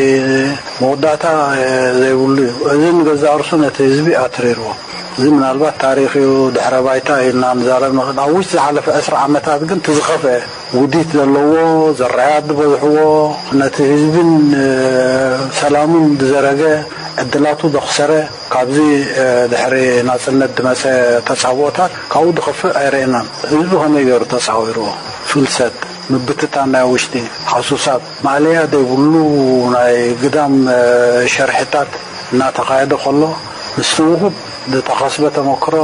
መወዳእታ፣ እ፣ ዘይብሉ እዩ። እዚ ንገዛእ ርእሱ ነቲ ህዝቢ ኣትሪርዎ። እዚ ምናልባት ታሪኽ እዩ፣ ድሕረ ባይታ ኢልና ንዛረብ ንኽእል። ኣብ ውሽጢ ዝሓለፈ ዕስራ ዓመታት ግን እቲ ዝኸፍአ ውዲት ዘለዎ፣ ዘራያት ዝበዝሕዎ፣ ነቲ ህዝብን፣ እ፣ ሰላሙን ዝዘረገ፣ ዕድላቱ ዘኽሰረ፣ ካብዚ፣ እ፣ ድሕሪ ናጽነት ዝመጸ ተጻብኦታት ካብኡ ዝኸፍእ ኣይረኤናን። ህዝቢ ከመይ ገይሩ ተጻዊርዎ? ፍልሰት፣ ምብትታን ናይ ውሽጢ፣ ሃሱሳት፣ ማእለያ ዘይብሉ ናይ ግዳም፣ እ፣ ሸርሕታት እናተኻየደ ከሎ፣ ምስቲ ውሁድ ዝተኸስበ ተመክሮ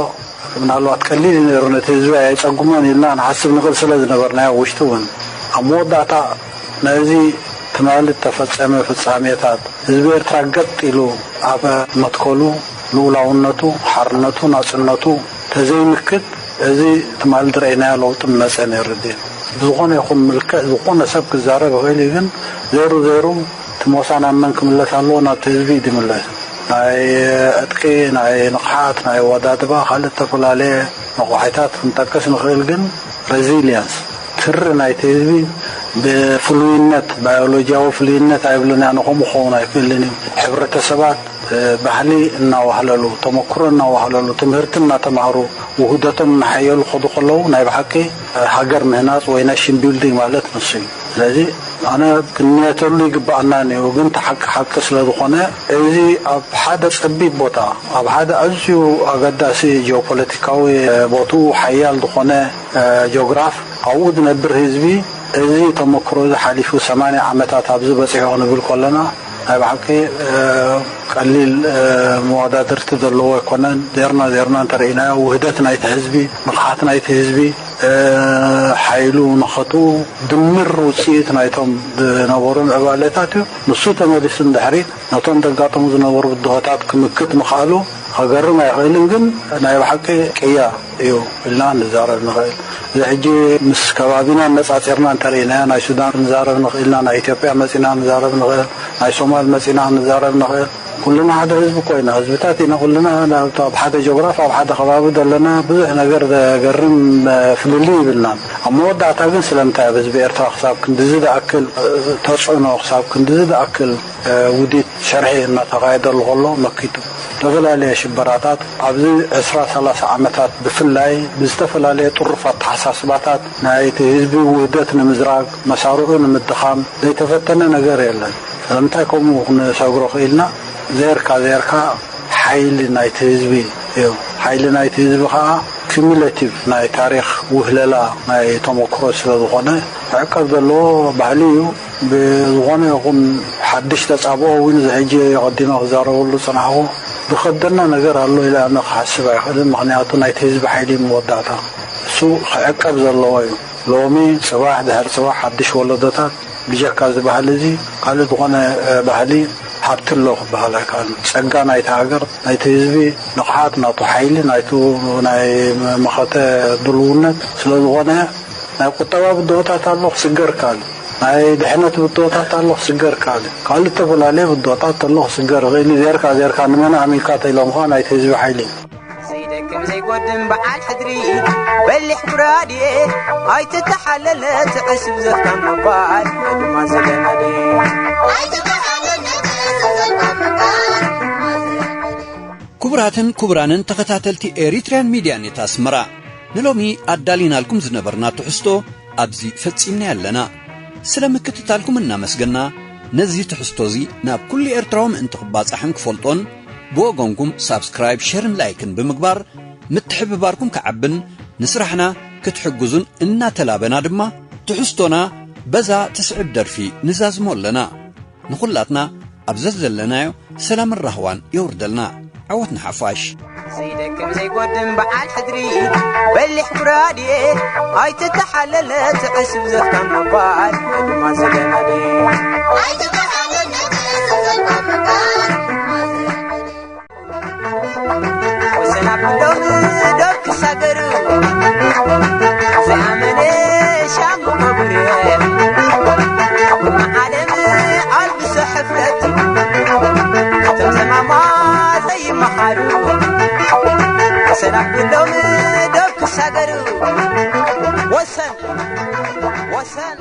ምናልባት ቀሊል እዩ ነይሩ፣ ነቲ ህዝቢ ኣየጸጉሞን ኢልና ንሓስብ ንኽእል ስለ ዝነበርናዮ፣ ውሽጢ እውን ኣብ መወዳእታ ነዚ ትማሊ እተፈጸመ ፍጻሜታት ህዝቢ ኤርትራ ገጥ ኢሉ ኣብ መትከሉ፣ ልኡላውነቱ፣ ሓርነቱ፣ ናጽነቱ ተዘይምክት፣ እዚ ትማሊ ዝረኣይናዮ ለውጢ ምመጸ ነይሩ ድዩ? ብዝኾነ ይኹን ምልክዕ ዝኾነ ሰብ ክዛረብ ይኽእል እዩ፣ ግን ዜሩ ዜሩ እቲ ሞሳ ናብ መን ክምለስ ኣለዎ? ናብቲ ህዝቢ እዩ ዝምለስ። ናይ ዕጥቂ፣ ናይ ንቕሓት፣ ናይ ኣወዳድባ፣ ካልእ ዝተፈላለየ መቑሓይታት ክንጠቅስ ንኽእል፣ ግን ሬዚሊየንስ፣ ትሪ ናይቲ ህዝቢ ብፍሉይነት፣ ባዮሎጂያዊ ፍሉይነት ኣይብልን፣ ኣነ ከምኡ ክኸውን ኣይክእልን እዩ። ሕብረተሰባት፣ እ፣ ባህሊ እናዋህለሉ፣ ተመክሮ እናዋህለሉ፣ ትምህርቲ እናተማህሩ፣ ውህደቶም እናሓየሉ ክኸዱ ከለዉ፣ ናይ ብሓቂ፣ እ፣ ሃገር ምህናጽ ወይ ናሽን ቢልዲንግ ማለት ንሱ እዩ። ስለዚ ኣነ ክንነየተሉ ይግባኣና እዩ፣ ግን እቲ ሓቂ ሓቂ ስለ ዝኾነ፣ እዚ ኣብ ሓደ ጸቢብ ቦታ፣ ኣብ ሓደ ኣዝዩ ኣገዳሲ ጂኦፖለቲካዊ፣ እ፣ ቦትኡ ሓያል ዝኾነ፣ እ፣ ጂኦግራፍ፣ ኣብኡ ዝነብር ህዝቢ፣ እዚ ተመክሮ እዚ ሓሊፉ ሰማንያ ዓመታት ኣብዚ በጺሑ ክንብል ከለና፣ ናይ ብሓቂ፣ እ፣ ቀሊል፣ እ፣ መወዳድርቲ ዘለዎ ኣይኮነን። ዜርና ዜርና እንተርኢናዮ፣ ውህደት ናይቲ ህዝቢ፣ ንቕሓት ናይቲ ህዝቢ፣ እ፣ ሓይሉ፣ ንኸትኡ ድምር ውጽኢት ናይቶም ዝነበሩ ምዕባለታት እዩ። ንሱ ተመሊሱ ንድሕሪት ነቶም ዘጋጠሙ ዝነበሩ ብድሆታት ክምክት ምኽኣሉ ከገርም ኣይኽእልን፣ ግን ናይ ብሓቂ ቅያ እዩ ኢልና ንዛረብ ንኽእል። እዚ ሕጂ ምስ ከባቢና ኣነጻጺርና እንተርኢናዮ፣ ናይ ሱዳን ክንዛረብ ንኽእል ኢና፣ ናይ ኢትዮጵያ መጺና ክንዛረብ ንኽእል፣ ናይ ሶማል መጺና ክንዛረብ ንኽእል። ኩልና ሓደ ህዝቢ እኮ ኢና፣ ህዝብታት ኢና ኩልና፣ ኣብ ሓደ ጂኦግራፍ፣ ኣብ ሓደ ከባቢ ዘለና፣ ብዙሕ ነገር ዘገርም፣ እ፣ ፍልልይ ይብልናን። ኣብ መወዳእታ ግን ስለምንታይ ኣብ ህዝቢ ኤርትራ ክሳብ ክንድዚ ዝኣክል፣ እ፣ ተጽዕኖ፣ ክሳብ ክንድዚ ዝኣክል፣ እ፣ ውዲት ሸርሒ እናተኻየደሉ ከሎ መኪቱ? ዝተፈላለየ ሽበራታት ኣብዚ ዕስራ ሰላሳ ዓመታት ብፍላይ ብዝተፈላለየ ጥሩፍ ኣተሓሳስባታት ናይቲ ህዝቢ ውህደት ንምዝራግ፣ መሳርዑ ንምድኻም ዘይተፈተነ ነገር የለን። ስለምንታይ ከምኡ ክንሰግሮ ክኢልና? ዜርካ ዜርካ ሓይሊ ናይቲ ህዝቢ እዩ። ሓይሊ ናይቲ ህዝቢ ከኣ ሲሚሌቲቭ ናይ ታሪኽ ውህለላ ናይ ተመክሮ ስለ ዝኾነ ክዕቀብ ዘለዎ ባህሊ እዩ። ብዝኾነ ይኹን ሓድሽ ተጻብኦ እውን እዚ ሕጂ ኣቐዲመ ክዛረበሉ ዝጸናሕኩ ዝኸብደና ነገር ኣሎ ኢለ ኣነ ክሓስብ ኣይኽእልን። ምኽንያቱ ናይቲ ህዝቢ ሓይሊ መወዳእታ እሱ ክዕቀብ ዘለዎ እዩ። ሎሚ ጽባሕ ድሕሪ ጽባሕ ሓድሽ ወለዶታት ብጀካ እዚ ባህሊ እዚ ካልእ ዝኾነ ባህሊ ሃብቲ ኣሎ ክበሃል ኣይከኣልን። ጸጋ ናይቲ ሃገር ናይቲ ህዝቢ ንቕሓት ናቱ ሓይሊ ናይቱ ናይ መኸተ ድልውነት ስለ ዝኾነ ናይ ቁጠባ ብድሆታት ኣሎ ክስገር ይከኣል። ናይ ድሕነት ብድሆታት ኣሎ ክስገር ይከኣል። ካልእ ዝተፈላለየ ብድሆታት ኣሎ ክስገር ይኽእል እዩ። ዜርካ ዜርካ ንመን ኣሚንካ ተኢሎምኻ ናይቲ ህዝቢ ሓይሊ ዘይደክም ዘይጎድም በዓል ሕድሪ በሊሕ ጉራድየ ኣይትተሓለለ ትዕስብ ዘፍካ ምባል ድማ ዝለመደ ክቡራትን ክቡራንን ተኸታተልቲ ኤሪትሪያን ሚድያ ኔት ኣስመራ ንሎሚ ኣዳሊናልኩም ዝነበርና ትሕዝቶ ኣብዚ ፈጺምና ኣለና። ስለ ምክትታልኩም እናመስገና ነዚ ትሕዝቶ እዚ ናብ ኩሉ ኤርትራዊ ምእንቲ ክባጻሕን ክፈልጦን ብወገንኩም ሳብስክራይብ ሸርን ላይክን ብምግባር ምትሕብባርኩም ክዓብን ንስራሕና ክትሕግዙን እናተላበና ድማ ትሕዝቶና በዛ ትስዕብ ደርፊ ንዛዝሞ ኣለና። ንኹላትና ኣብ ዘዘለናዮ ሰላምን ራህዋን የውርደልና። ዓወት ንሓፋሽ። ዘይደክም ዘይጎድም በዓል ሕድሪ በሊሕ ጉራድየ ኣይትተሓለለ ትዕስብ ዘፍካ ምባል ድማ ዝለመደ ወሰን ኣብሎም ዶብ ክሳገሩ ዘይኣመነ ሻሙ መጉርየ ዓለም ኣልብሶ ሕፍረት እቶም ዘማማ ዘይመሃሩ ወሰን ኣብሎም ዶብ ክሳገሩ ወሰን ወሰን